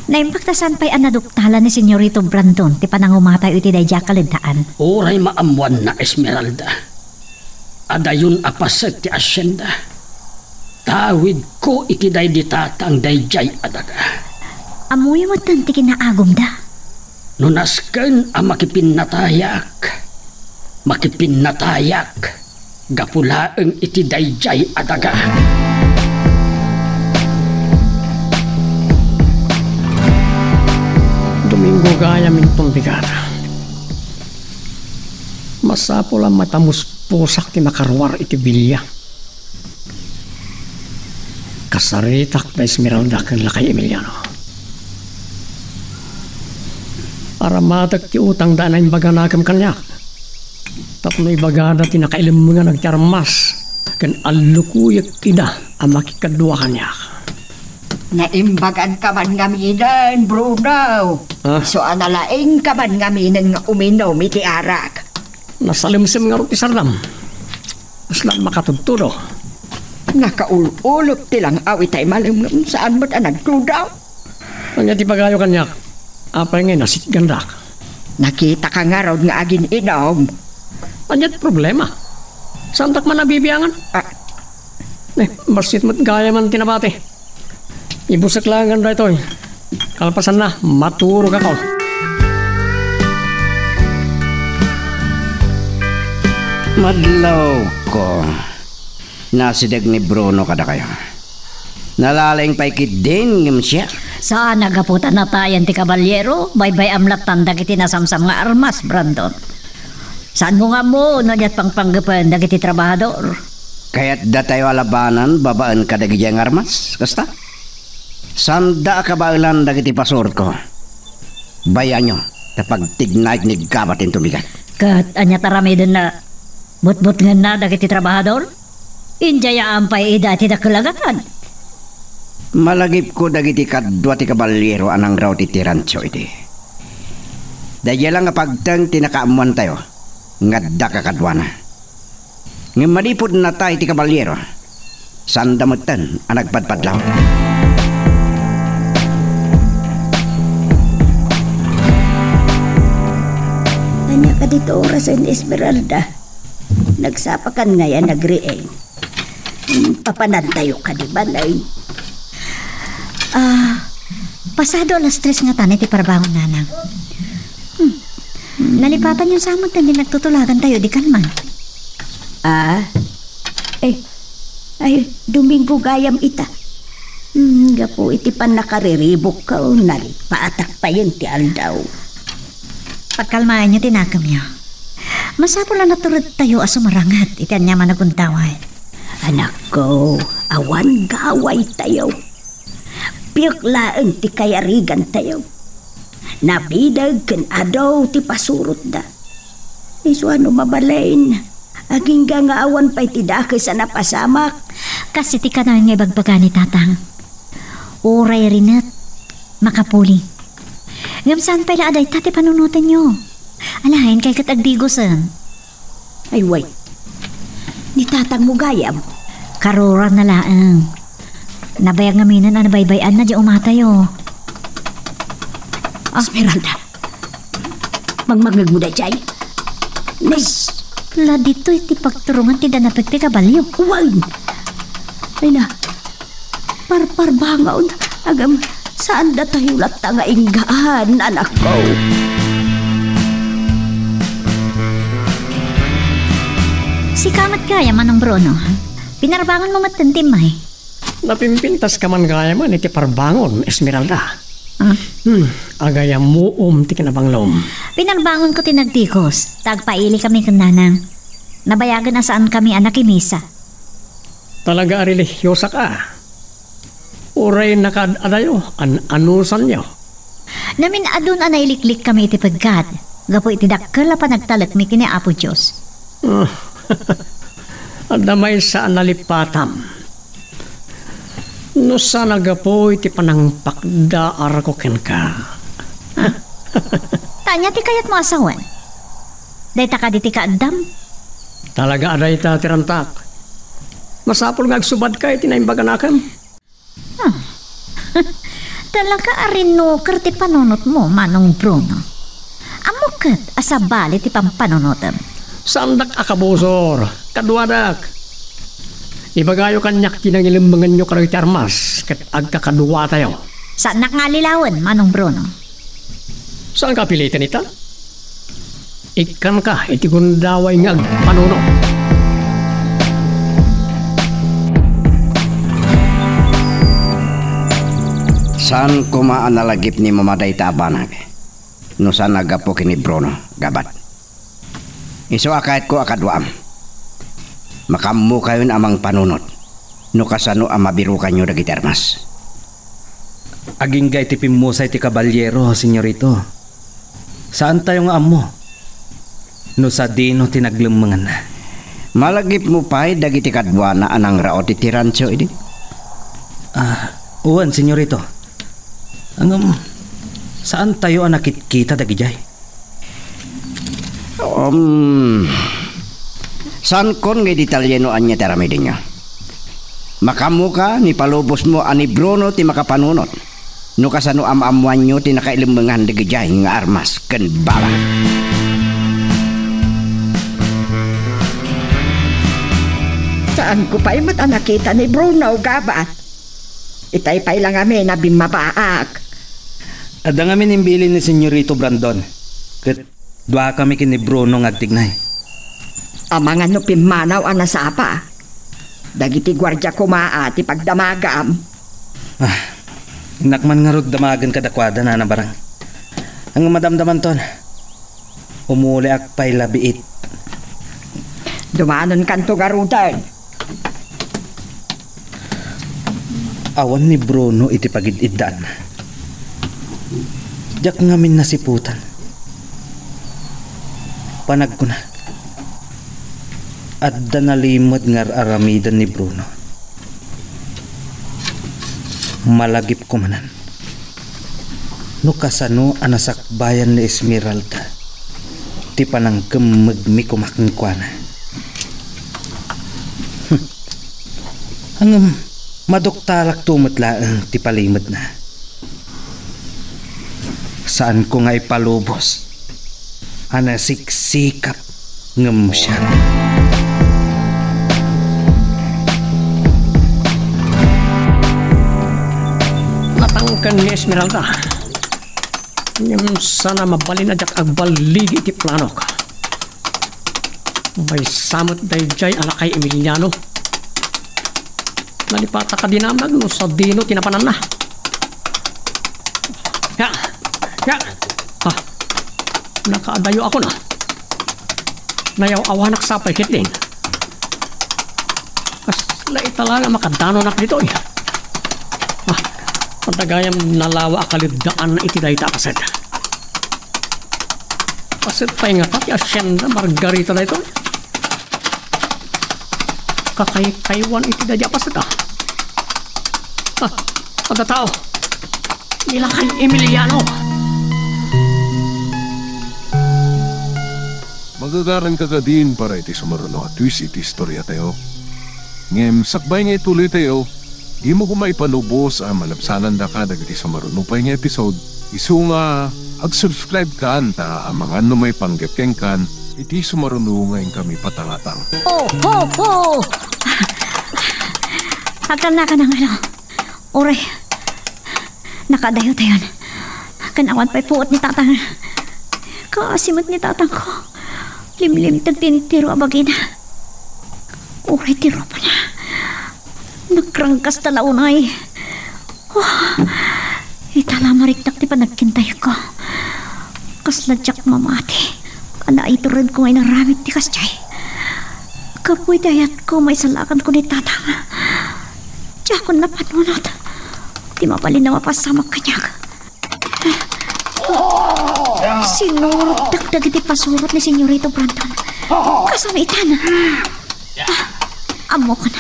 Naimbag ta saan pay a naduktalan ni Senyorito Brandon ti panangumatayo iti daydiay a kaledaan. Uray maammuanna, Esmeralda. Adayon a paset ti asienda. Tawidko iti daydi tatang daydiay a daga. Ammoyo metten ti kinaagumda. No nasken a makipinnatayak, makipinnatayak gapu laeng iti daydiay a daga. Domingo gayam inton bigat. Masapul a matamuspusak ti makaruar iti bilia. Kasaritak da Esmeralda ken lakay Emiliano. Aramatek ti utangda a naimbaganakem kaniak. Tapno ibagada ti nakailemmengak ti armas ken allukuyek ida a makikadua kaniak. Naimbagangka man ngaminen, Bruno. Ah? Isu a nalaingka man ngaminen nga uminom iti arak. Nasalemsem ngarud ti sardam. Kasla makatudtudo. Nakaul-ulop ti lang-aw itay malemlem, saan met a nagduda. Ania ti ibagayo kaniak? Apay ngay nasitgandak? Nakitaka ngarud nga agin-inom. Ania ti problema? Saandak man a bibiangan? Ah. Eh, bassit met gayam ti nabati. Ibusek laeng daytoy. Kalpasanna, maturogak. Madlawko. Nasideg ni Bruno kadakayo. Nalalaing pay ketdin ngem siak. Saan a gapu ta natayen ti kabalyero, baybay-am lattan dagiti nasamsam nga armas, Brandon. Saanmo nga ammo no diat pangpanggepen dagiti trabahador? Kayatdatayo a labanan babaen kadagiti nga armas, kasta? Saanda a kabaelan dagiti pasurotko. Bayanyo ta pagtignaek ni Gabat inton bigat. Ket ania ti aramidenna? Butbutngenna dagiti trabahador? Indiayaan pay ida ti dakkel a gatad. Malagipko dagiti kadua ti kabalyero a nangraw ti rancho idi. Daydiay la nga pagteng ti nakaammoantayo nga adda kakaduana. Ngem manipud natay ti kabalyero, saanda metten a nagpadpadlaw. Ania kadi ti orasen, Esmeralda? Nagsapakan ngay a nagriing. Hmm, papanantayo kadi, Manay? Ah, pasado alas tres ngatan iti parbangon, Nanang. Hmm. Nalipatanyo sa met ti nagtutulagantayo idi kalman. Ah? Eh, ay, Domingo gayam ita. Hmm, gapu iti pannakariribukko, nalipatak payen ti aldaw. Pagkalmaenyo ti nakemyo. Masapul a naturedtayo a sumaranget iti aniaman a gundaway. Anakko, awan gawaytayo. Piek laeng ti kayarigantayo. Nabileg ken adu ti pasurotda. Isu a no mabalin, agingga nga awan pay ti dakes a napasamak. Kas iti kanayon nga ibagbaga ni Tatang. Uray rinet, makapuli. Ngem saan pay la a dayta ti panunotenyo. Alaen kay ket agdigosen. Ay, way. Ni tatangmo gayam. Karurana laeng. Nabayag ngaminen a nabaybay-anna diay umatayo. Ah. Esmeralda, mangmangngegmo daydiay? Nay. Kasla ditoy ti pagturongan ti danapek ti kabalio. Way. Ay na. Parparbangon, agem, saandatayo latta nga inggaan, anakko. Sika met gayam, Manong Bruno. Pinarbangonmo metten ti immay. Napimpintaska man gayamen iti parbangon, Esmeralda. Ah. Hmm, agayammuom ti kinabanglom. Pinarbangonko ti nagdigos, ta agpailikami ken nanang. Nabayagen a saankami a nakimisa. Talaga a relihiyosak a. Uray nakaad-adayo, an-anusanyo. Namin-adun a nailiklikkami iti peggat, gapu iti dakkel a panagtalekmi ken ni Apo Dios. Adda maysa a nalipatam. No saan a gapu iti panangpakdaarko kenka. Ta ania ti kayatmo a sawen? Dayta kadi ti kaaddam? Talaga a dayta ti rantak. Masapul nga agsubadka iti naimbaganakem. Ah. Talaga a rinuker ti panunotmo, Manong Bruno. Ammok ket a sabali ti pampanunotem. Saandak a kabusor, kaduadak. Ibagayo kaniak ti nangilemmenganyo kadagiti armas ket agkakaduatayo. Saannak nga allilawen, Manong Bruno. Saanka a piliten ita? Ikkanka iti gundaway nga agpanunot. Saan koma a nalagip ni Mama dayta a banag no saan a gapu ken ni Bruno, Gabat. Isu a kayatko a kaduaam. Makaammokayon a mangpanunot no kasano a mabirukanyo dagiti armas. Agingga iti pimmusay ti kabalyero, Senyorito. Saantayo nga ammo no sadino ti naglemmenganna. Malagipmo pay dagiti kaduana a nangraot iti rancho idi? Ah, wen, senyorito. Ngem, saantayo a nakitkita dagidiay. Um, saankon nga idetalle no ania ti aramidenyo. Makaammoka, ni palubosmo a ni Bruno ti makapanunot. No kasano am-ammoanyo ti nakailemmengan dagidiay nga armas ken bala? Saanko pay met a nakita ni Bruno, gabat. Itay pay la ngamin a bimmabaak. Adda ngamin imbilin ni Senyorito Brandon, ket duakami ken ni Bruno nga agtignay. Amangan no pimmanaw a nasapa. Dagiti guardia koma a ti pagdamagam. Ah, innak man ngarud damagen kadakuada, Nana Barang. Ngem madamdamanton, umuliak pay la biit. Dumanonkanto ngaruden. Awan ni Bruno iti pagid-iddaanna. Diak ngamin nasiputan. Panagkuna, adda nalimed nga ar-aramiden ni Bruno. Malagipko manen no kasano a nasakbayan ni Esmeralda ti panangkemmegmi koma kenkuana. Ngem, maduktalakto met laeng ti palimedna. Saanko nga ipalubos a nasiksikap ngem siak. Natangken ni Esmeralda. Ngem sana mabalin a diak agballigi iti planok. Maysa met daydiay a lakay Emiliano. Nalipata kadi namnag no sadino ti napananna. Ya! Ya! Ah, nakaadayo ako na. Nayaw-awanak sapay ketdin. Kasla ita la nga makadanonak ditoy. Ah, adda gayam nalawa a kalibdaan iti dayta a paset. Paset pay ngata ti Hacienda Margarita daytoy. Kakaykaywan iti daydi a paset, ah. Ah, adda tao. Ni lakay Emiliano. Magagaranka kadin para iti sumaruno a twist iti istoriatayo. Ngem sakbay nga ituloytayo, dimo koma ipalubos a malabsanandaka dagiti sumaruno pay nga episode. Isu nga ag-subscribekan ta amangan no maipanggep kenkan iti sumaruno nga inkami patangatang. Oh, oh, oh! Agtalnakan ang ano. Uray, nakaadayo tayon. Ken awan pay puot ni tatang. Kaasi met ni tatangko. Limlimteg ti entero a bagina. Uray ti rupana. Nagrangkasta la unay. Oh, ita la mariknak ti panagkintayko. Kasla diak mamati a naituredko nga inaramid ti kasdiay. Gapu iti ayatko, maisalakanko ni tatang. Diakon napanunot ti mabalin a mapasamak kaniak. Sinurotdak dagiti pasurot ni Senyorito Brandon. Kasano itan? Ah, ammokon,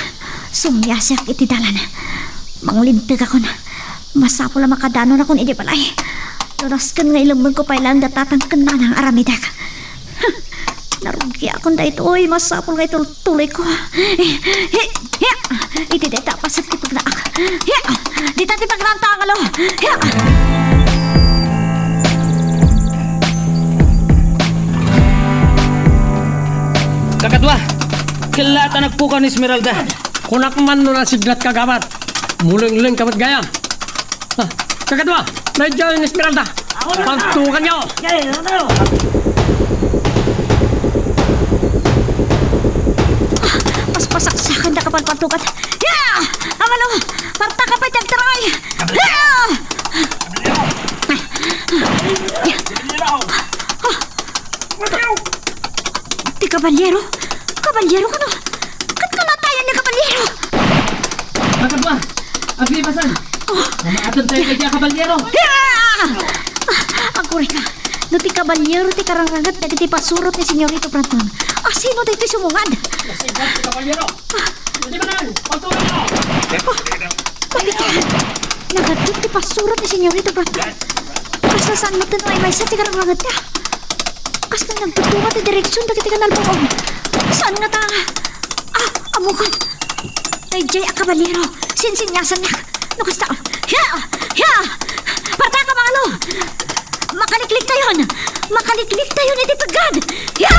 sumiasiak iti dalan. Manglinteg akon. Masapul a makadanonakon iti balay. Lunasken nga ilemmengko pay laeng da tatang ken nanang aramidek. Narugiakon daytoy, masapul nga itultuloyko. Hi, hi, hi. Iti dayta a paset ti pagnaak. Hi, dita ti pagnaak, tangalo. Hi. Kakadua, kella ta nagpukaw ni Esmeralda. Kunak man no nasiglat ka, gabat. Mulengleng ka met gayam. Ah, kakadua, daydiay ni Esmeralda. Pantukanyo. Paspasaksakan da ka panpantukan. Ya! Amalo, parta ka pay ti agtaray. Ya! Ti kabaliero? Kabaliero kano? Ket kunatayon ni kabaliero? Kakadua, aglipasan. Oh. Umaatod tayo kay kabaliero. Ah! Agkurayka. Ti kabalyero ti karangranget dagiti pasurot ni Senyorito Brandon. Asino daytoy sumungad? Nasibak ti kabalyero. Di ba nan? Pagtulong mo! Nagaddut ti pasurot ni Senyorito Brandon. Kasla saan met no ay maysa ti karangrangetna. Kasla nagtuttunga ti direksion dagiti kanalbuong. Saan ngata? Ah, ammokon. Daydiay a kabalyero. Sinsinyasannak. No kasta, ya! Ya! Partaka, mangalo! Makalikliktayon! Makalikliktayon iti peggad! Ya!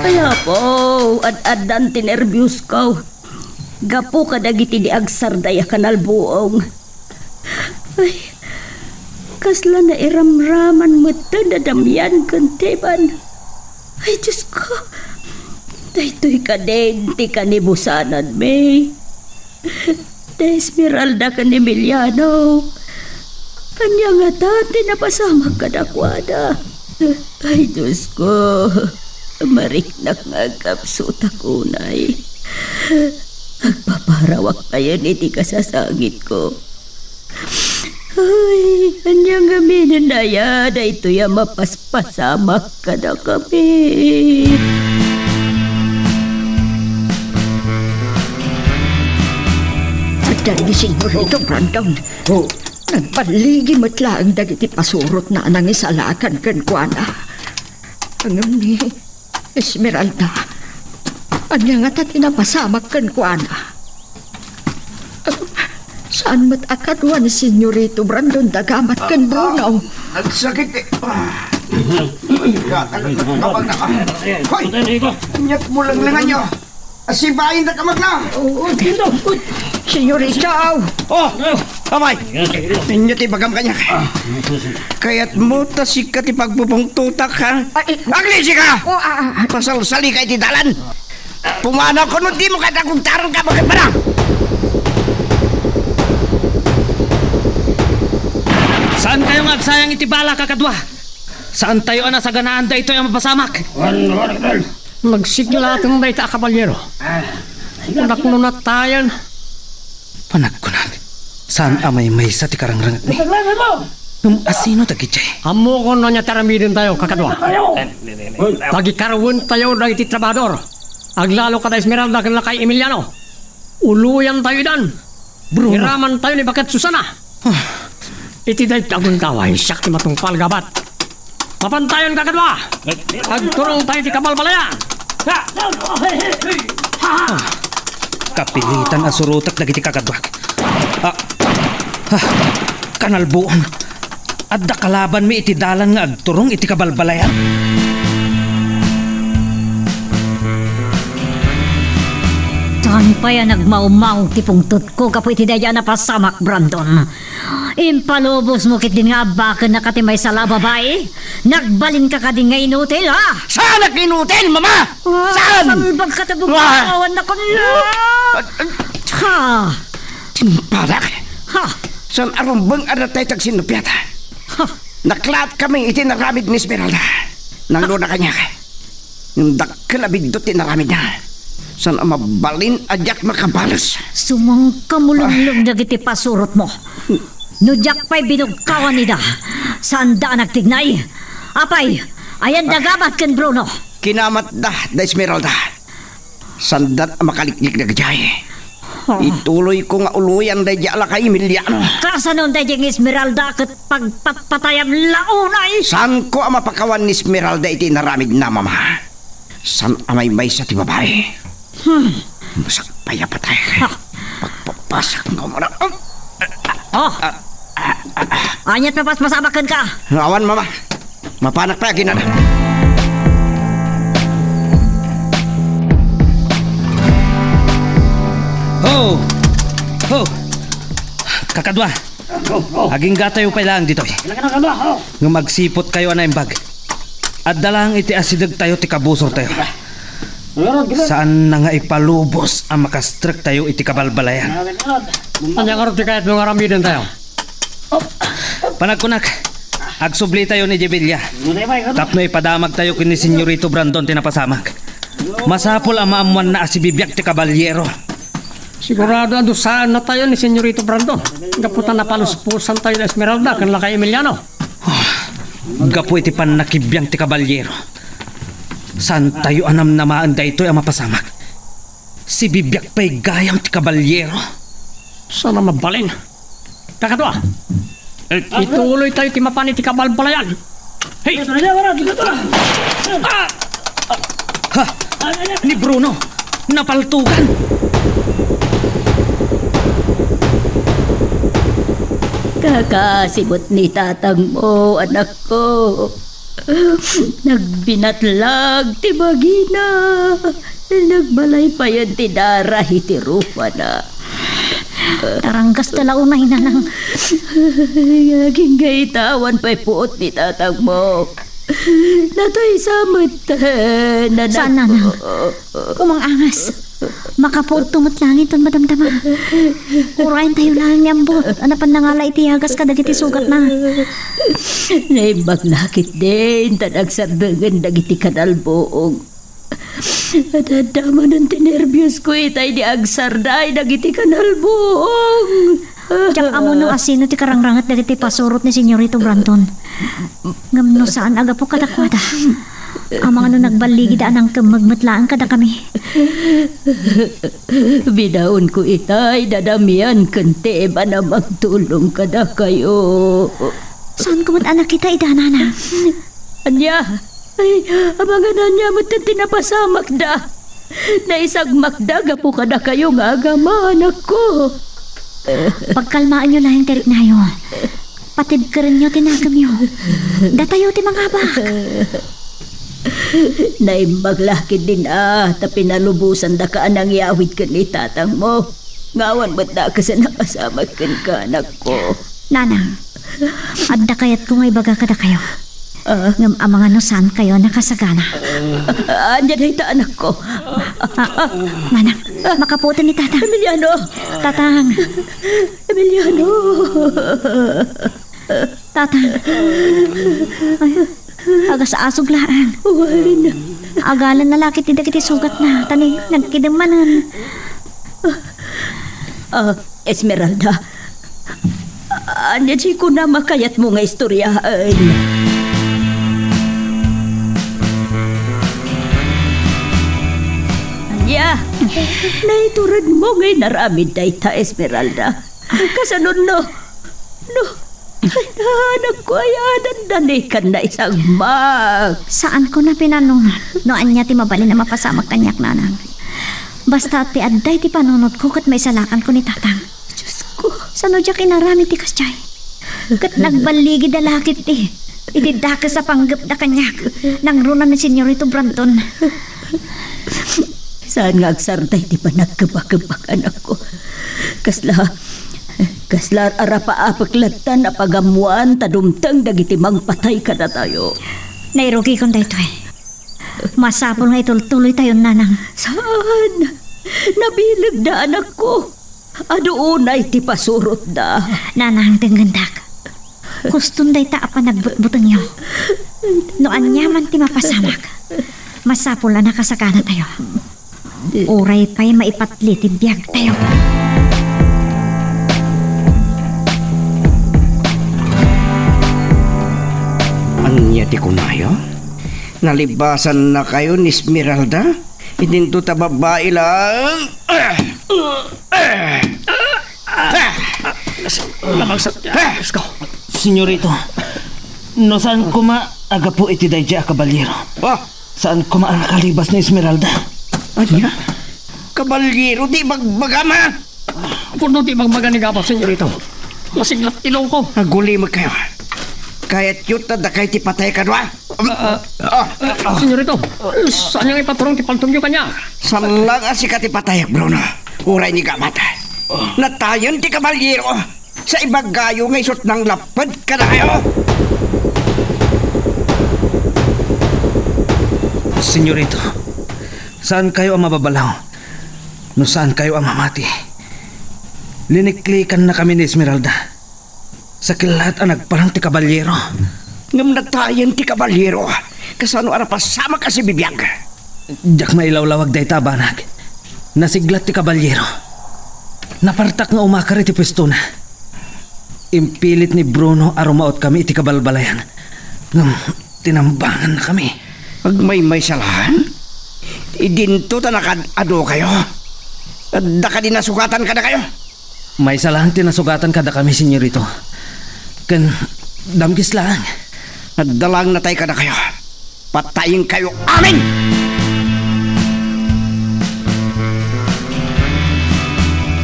Kaya po, ad-addan ti nerbios ko. Gapu kadagiti di agsarday a kanalbuong. Ay, kasla nairamraman met ti nadamian ken Teban. Ay, Diyos ko, daytoy kadin ti kanibusananmi. Ni Esmeralda ken Emiliano. Ania ngata ti napasamak kadakuada? Ay, Diyos ko, mariknak nga agkapsutak unay. Agpaparawak payen iti kasasangitko. Ay, ania ngamin aya daytoy a mapaspasamak kadakami? Adda ni Senyorito Brandon. Oh. Nagballigi met laeng dagiti pasurotna a nangisalakan kenkuana. Ngem ni Esmeralda, ania ngata ti napasamak kenkuana? Saan met a kadua ni Senyorito Brandon da Gamat ken Bruno? Nagsakit eh. Hoy! Inyat mo lang lingan nyo. Asibayan da kamagna. Senyorito! Oh! Amay! Inyo ti bagam kanya. Kayat mo ta sika ti pagpupungtotak, ha? Ay, eh. Aglisi ka! Oh, ah, ah, ah. Pasalsali ka iti dalan. Pumanaw kuno di mo kayat agugtaran ka, bakit ba na? Saan kayo nga agsayang iti bala, kakadua? Saan tayo a nasaganaan daytoy a mapasamak? Wan, wan, wan. Nagsiglaten dayta a kabalyero. Kunak no natayan. Panagkunak, saan a maymaysa ti karangrangetmi? Ngem asino dagiti? Ammokon no ania ti aramiden tayo, kakadua. Tagikarwen tayo dagiti trabahador. Aglalo kada Esmeralda ken lakay Emiliano. Uloyan tayo idan. Bruno. Iraman tayo ni Baket Susana. Ah. Iti dayta a gundaway, siak ti matungpal, Gabat. Mapantayon, kakadua. Agturong tayo ti kabalbalayan. Ah. Kapilitan a surotek dagiti kakaduak. Ah. Ah. Kanalbuon. Adda kalabanmi iti dalan nga agturong iti kabalbalayan. Saan pay a nagmawmaw ti pungtotko gapu iti daydiay a napasamak, Brandon? Impalubosmo ketdin nga abbakennaka ti maysa la a babai? Nagbalinka kadi nga inutil, ha? Saanak inutil, Mama? Ah, saan? Salbagka ti bugtawannak, ah! Ha? Timpadak? Ha? Saan a rumbeng a datay tagsinnupiat? Ha? Naklaatkami iti naramid ni Esmeralda. Nangruna kaniak. Ngem dakkel a biddut ti naramidna. Saan a mabalin a diak makabales. Sumangkam mo, ah, lumlum dagiti pasurotmo. No diak pay binugkawan ida, saanda a nagtignay. Apay, ayan da Gabat ken Bruno? Kinamatda da Esmeralda. Saandan a makaliklik dagitoy. Ituloyko nga uloyan daydiay a lakay Emiliano. Kasano daydiay nga Esmeralda ket pagpatpatayam la unay? Saanko a mapakawan ni Esmeralda iti inaramidna, Mama. Saan a maymaysa ti babai. Hmm. Masak pay a patay. Ha. Pagpapasak nga umuna. Oh. Aniat mapaspasamak kenka? Awan, Mama. Mapanak pay aginana. Ho! Ho! Kakadua, aginggatayo pay laeng ditoy. Ngem agsiputkayo a naimbag. Adda laeng iti asidegtayo ti kabusortayo. Saanna nga ipalubos a makastrektayo iti kabalbalayan. Ania ngarud ti kayatmo nga aramidentayo? Panagkunak, agsublitayo ni Jebilla tapno ipadamagtayo ken ni Senyorito Brandon ti napasamak. Masapul a maammoanna a sibibiag ti kabalyero. Sigurado a dusaennatayo ni Senyorito Brandon. Gapu ta napalusposantayo ni Esmeralda ken Lakay Emiliano. Gapu iti pannakibiang ti kabalyero, saantayo a namnamaen daytoy a mapasamak. Sibibiag pay gayam ti kabalyero. Saan a mabalin? Kakadua, it-, ituloytayo ti mapan iti kabalbalayan. Hey! Ah! Ha! Ni Bruno, napaltugan! Kakasibut ni tatangmo, anakko. Nagbinatlag ti bagina. Nagbalaypayan ti dara iti rupana. Taranggas ta la unay, nanang. Agingga ita, awan pay puot ni tatangmo. Natay sa met, nanang. Saan, nanang? Umang-angas. Makapuodto met laeng ton madamdama. Urayentayo laeng ni Ambot a napan nangala iti yagas kadagiti sugatna. Naimbag la ketdin ta nagsardengen dagiti kanalbuong. Adda manen ti nerbios ko itay di agsarday dagiti kanalbuong. Diak ammo no asino ti karangranget dagiti pasurot ni Senyorito Brandon. Ngem no saan a gapu kadakuada, amangan no nagballigida a nangkemmeg met laeng kadakami. Bidaonko itay dadamian ken ti iban a mangtulong kadakayo. Saanko met a nakita ida, nanang. Ania? Ay, amangan ania met ti napasamakda. Naisagmakda gapu kadakayo nga agama, anakko. Pagkalmaenyo laeng ti riknayo. Patibkerenyo ti nakemyo. Datayo ti mangabak. Naimbag la ketdin a ta pinalubosandaka a nangyawid ken ni tatangmo. Nga awan met dakes a napasamak kenka, anakko. Nanang, adda kayatko nga ibaga kadakayo. Ah? Ngem amangan no saankayo a nakasagana. Ah, ania dayta, anakko? Ah, nanang, makapuoten ni tatang. Emiliano! Tatang! Emiliano! Tatang. Ay, agasasog laeng. Wen. Agalan na la ketdi dagiti sugatna, ta nagkidem manen. Ah, Esmeralda. Ania ti kunam a kayatmo nga istoryaen? Ania? Naituredmo nga inaramid dayta, Esmeralda? Kasano no? No? Ay, anakko, ay, dandanikan naisagmak. Saanko a pinanunot no ania ti mabalin a mapasamak kaniak, nanang. Basta ti adda iti panunotko ket maisalakanko ni tatang. Diosko. Sano diak inaramid ti kasdiay? Ket nagballigida la ketdi iti dakes a panggepda kaniak nangruna ni Senyorito Brandon. Saan nga agsarday ti panagkebakebak, anakko. Kasla, kasla arapaapek latta a pagammoan ta dumteng dagiti mangpatay kadatayo. Nairugikon daytoy. Masapul nga itultuloytayon, nanang. Saan? Nabilegda, anakko. Adu unay ti pasurotda. Nanang, dengngendak. Kuston dayta a panagbutbutengyo. No aniaman ti mapasamak, masapul a nakasaganatayo. Uray pay maipatli ti biagtayo. Ania ti kunayo? Nalibasannakayo ni Esmeralda? Idinto ta babbai laeng. Labagsak. Diyos ko. Senyorito, no saan koma a gapu iti daydiay a kabalyero. Ah! Saan koma a nakalibas ni Esmeralda. Ania? Kabalyero ti ibagbagam, ha? Pudno ti ibagbaga ni Gapa, senyorito. Masiglat ti ilongko. Agulimekkayo. Kayatyo ta dakay ti patay kadua? Ah, ah, ah, senyorito, saan nga ipaturong ti paltogyo kaniak? Saan lang a sika ti patay, Bruno. Uray ni Gapa ta. Natayen ti kabalyero. Sa ibagayo nga isut' nanglapped kadakayo. Senyorito, saankayo a mababalaw no saankayo a mamati. Liniklikankami ni Esmeralda. Sakit laeng a nagparang ti kabalyero. Ngem natayen ti kabalyero. Kasano a napasamak a sibibiag? Diak mailawlawag dayta a banag. Nasiglat ti kabalyero. Napartak nga umakar iti puestona. Impilit ni Bruno a rumaotkami iti kabalbalayan. Ngem tinambangannakami. Agmaymaysa laeng? Idinto ta nakaad-adokayo. Adda kadi nasugatan kadakayo? Maysa laeng ti nasugatan kadakami, Senyorito. Ken damgis laeng. Adda laeng natay kadakayo. Patayenkayo amin!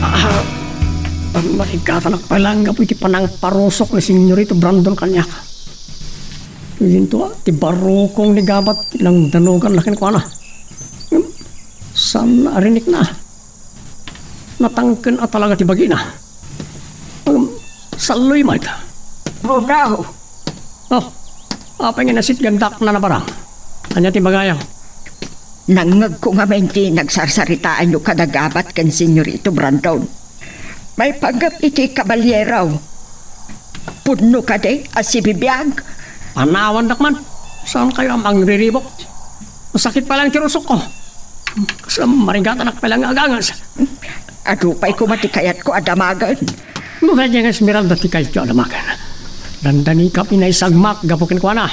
Ah, marigatanak pay laeng gapu iti panangparusok ni Senyorito Brandon kaniak. Idinto, ah, ti barukong ni Gabat ti nangdanugan la kenkuana. Saan a rinikna. Natangken a talaga ti bagina. Ngem, salloy met. Bruno! Oh, apay nga nasitgandak na nabarang? Ania ti bagayam? Nangngegko ngamin ti nagsarsaritaanyo kada Gabat ken Senyorito Brandon. Maipanggep iti kabaliero. Pudno kadi a sibibiag? Panawandak man. Saankayo a mangriribuk? Masakit pay laeng ti rusokko. Kas marigatanak pay laeng nga agangas. Adu pay koma ti kayatko a damagen. No kayat ni Esmeralda ti kayatyo a damagen, dandanikami naisagmak gapu kenkuana.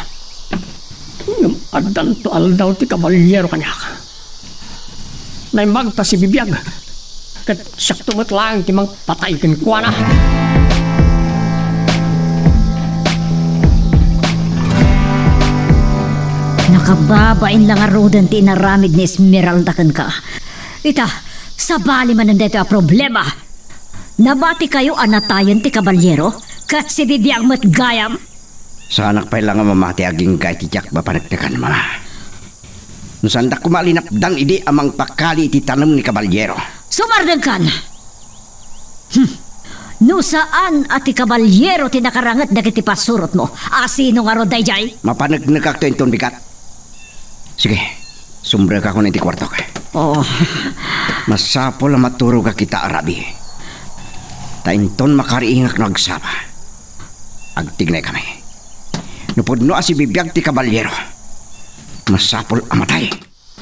Ngem addanto aldaw ti kabaliero kaniak. Naimbag ta sibibiag. Ket siakto met laeng ti mangpatay kenkuana. Nakababain la ngaruden ti inaramid ni Esmeralda kenka. Ita, sabali manen daytoy a problema. Nabatikayo a natayen ti kabaliero, ket sibibiag met gayam. Saanak pay la nga mamati agingga iti diak mapaneknekan, Mama. No saandak koma a linapdan idi a mangpakali iti tanem ni kabaliero. Sumardengkan! Hmm. No saan a ti kabaliero ti nakaranget dagiti pasurotmo, a sino ngarud daydiay? Mapaneknekakto inton bigat. Sige, sumrekakon iti kuartok. Oh. Masapul a maturogak ita a rabii. Ta inton makariingak no agsapa, agtignaykami. No pudno a sibibiag ti kabaliero, masapul a matay.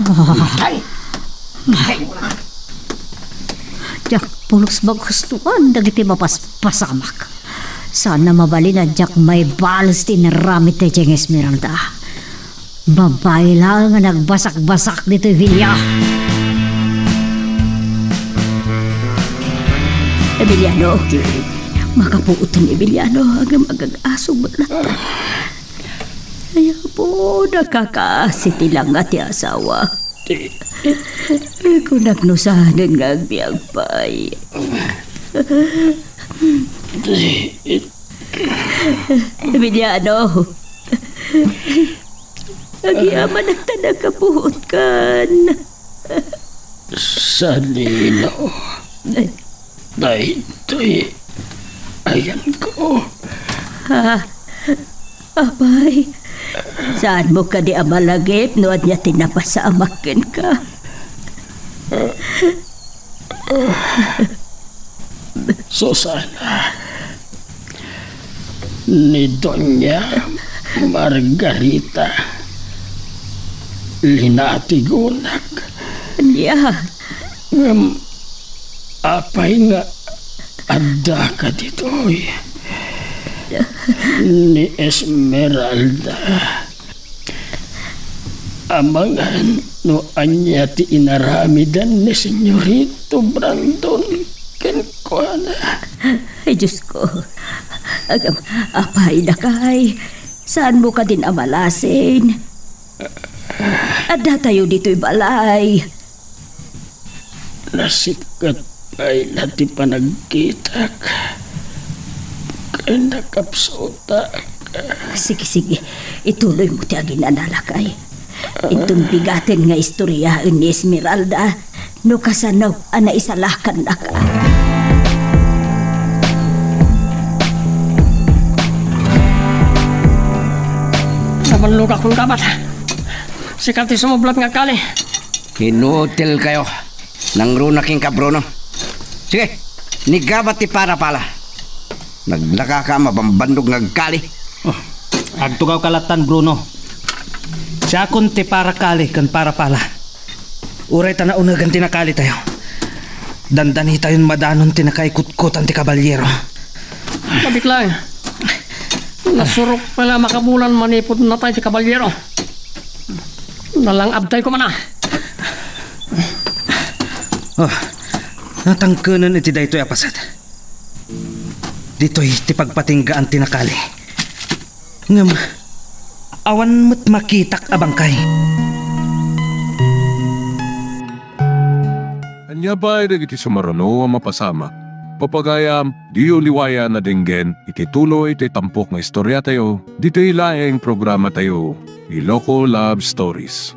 Ah. Matay! Matay! Diak pulos magustuan dagiti mapaspasamak. Saan a mabalin a diak maibales ti inaramid daydiay nga Esmeralda. Babai laeng nga nagbasakbasak ditoy bilia. Emiliano, makapuoten, Emiliano, agam agag-asog met latta. Ay, apo, nakakaasi ti langa ti asawa. Kunak no saanen nga agbiag pay. Emiliano, agyamanak ta nakapuotkan. Sanino? Ay. Daytoy ayanko. Ah, apay, saanmo kadi a malagip no ania ti napasamak kenka? Susana, ni Doña Margarita, linatigonak. Ania? Ngem apay nga addaka ditoy? Ni Esmeralda. Amangan no ania ti inaramidan ni Senyorito Brandon kenkuana. Ay, Diosko. Agam, apay, dakay. Saanmo kadin a malasin? Addatayo ditoy balay. Nasikkat pay la ti panagkitak ken nakapsutak. Sige, sige. Ituloymo ti aginana, lakay. Inton bigaten nga istoryaen ni Esmeralda no kasano a naisalakannaka. Nabannogakon, Gabat. Sika ti sumublat nga agkali. Inutilkayo. Nangruna kenka, Bruno. Sige, ni Gabat ti parapala. Naglakaka a mabambannog nga agkali. Oh, agtugawka lattan, Bruno. Siakon ti parakali ken parapala. Uray ta naunegan ti nakalitayo. Dandanitayon madanon ti nakaikutkutan ti kabalyero. Mabit lang. Nasurok pay la makabulan manipud natay ti kabalyero. Nalang-abtay ko man a. Oh, natangkenen iti daytoy a paset. Ditoy ti pagpatinggaan ti nakali. Ngem, awan met makitak a bangkay. Ania pay dagiti sumaruno a mapasamak? Pagayam, diyo liwayan a denggen iti tuloy ti tampok nga istoriatayo, ditoy laeng programatayo, Iloko Love Stories.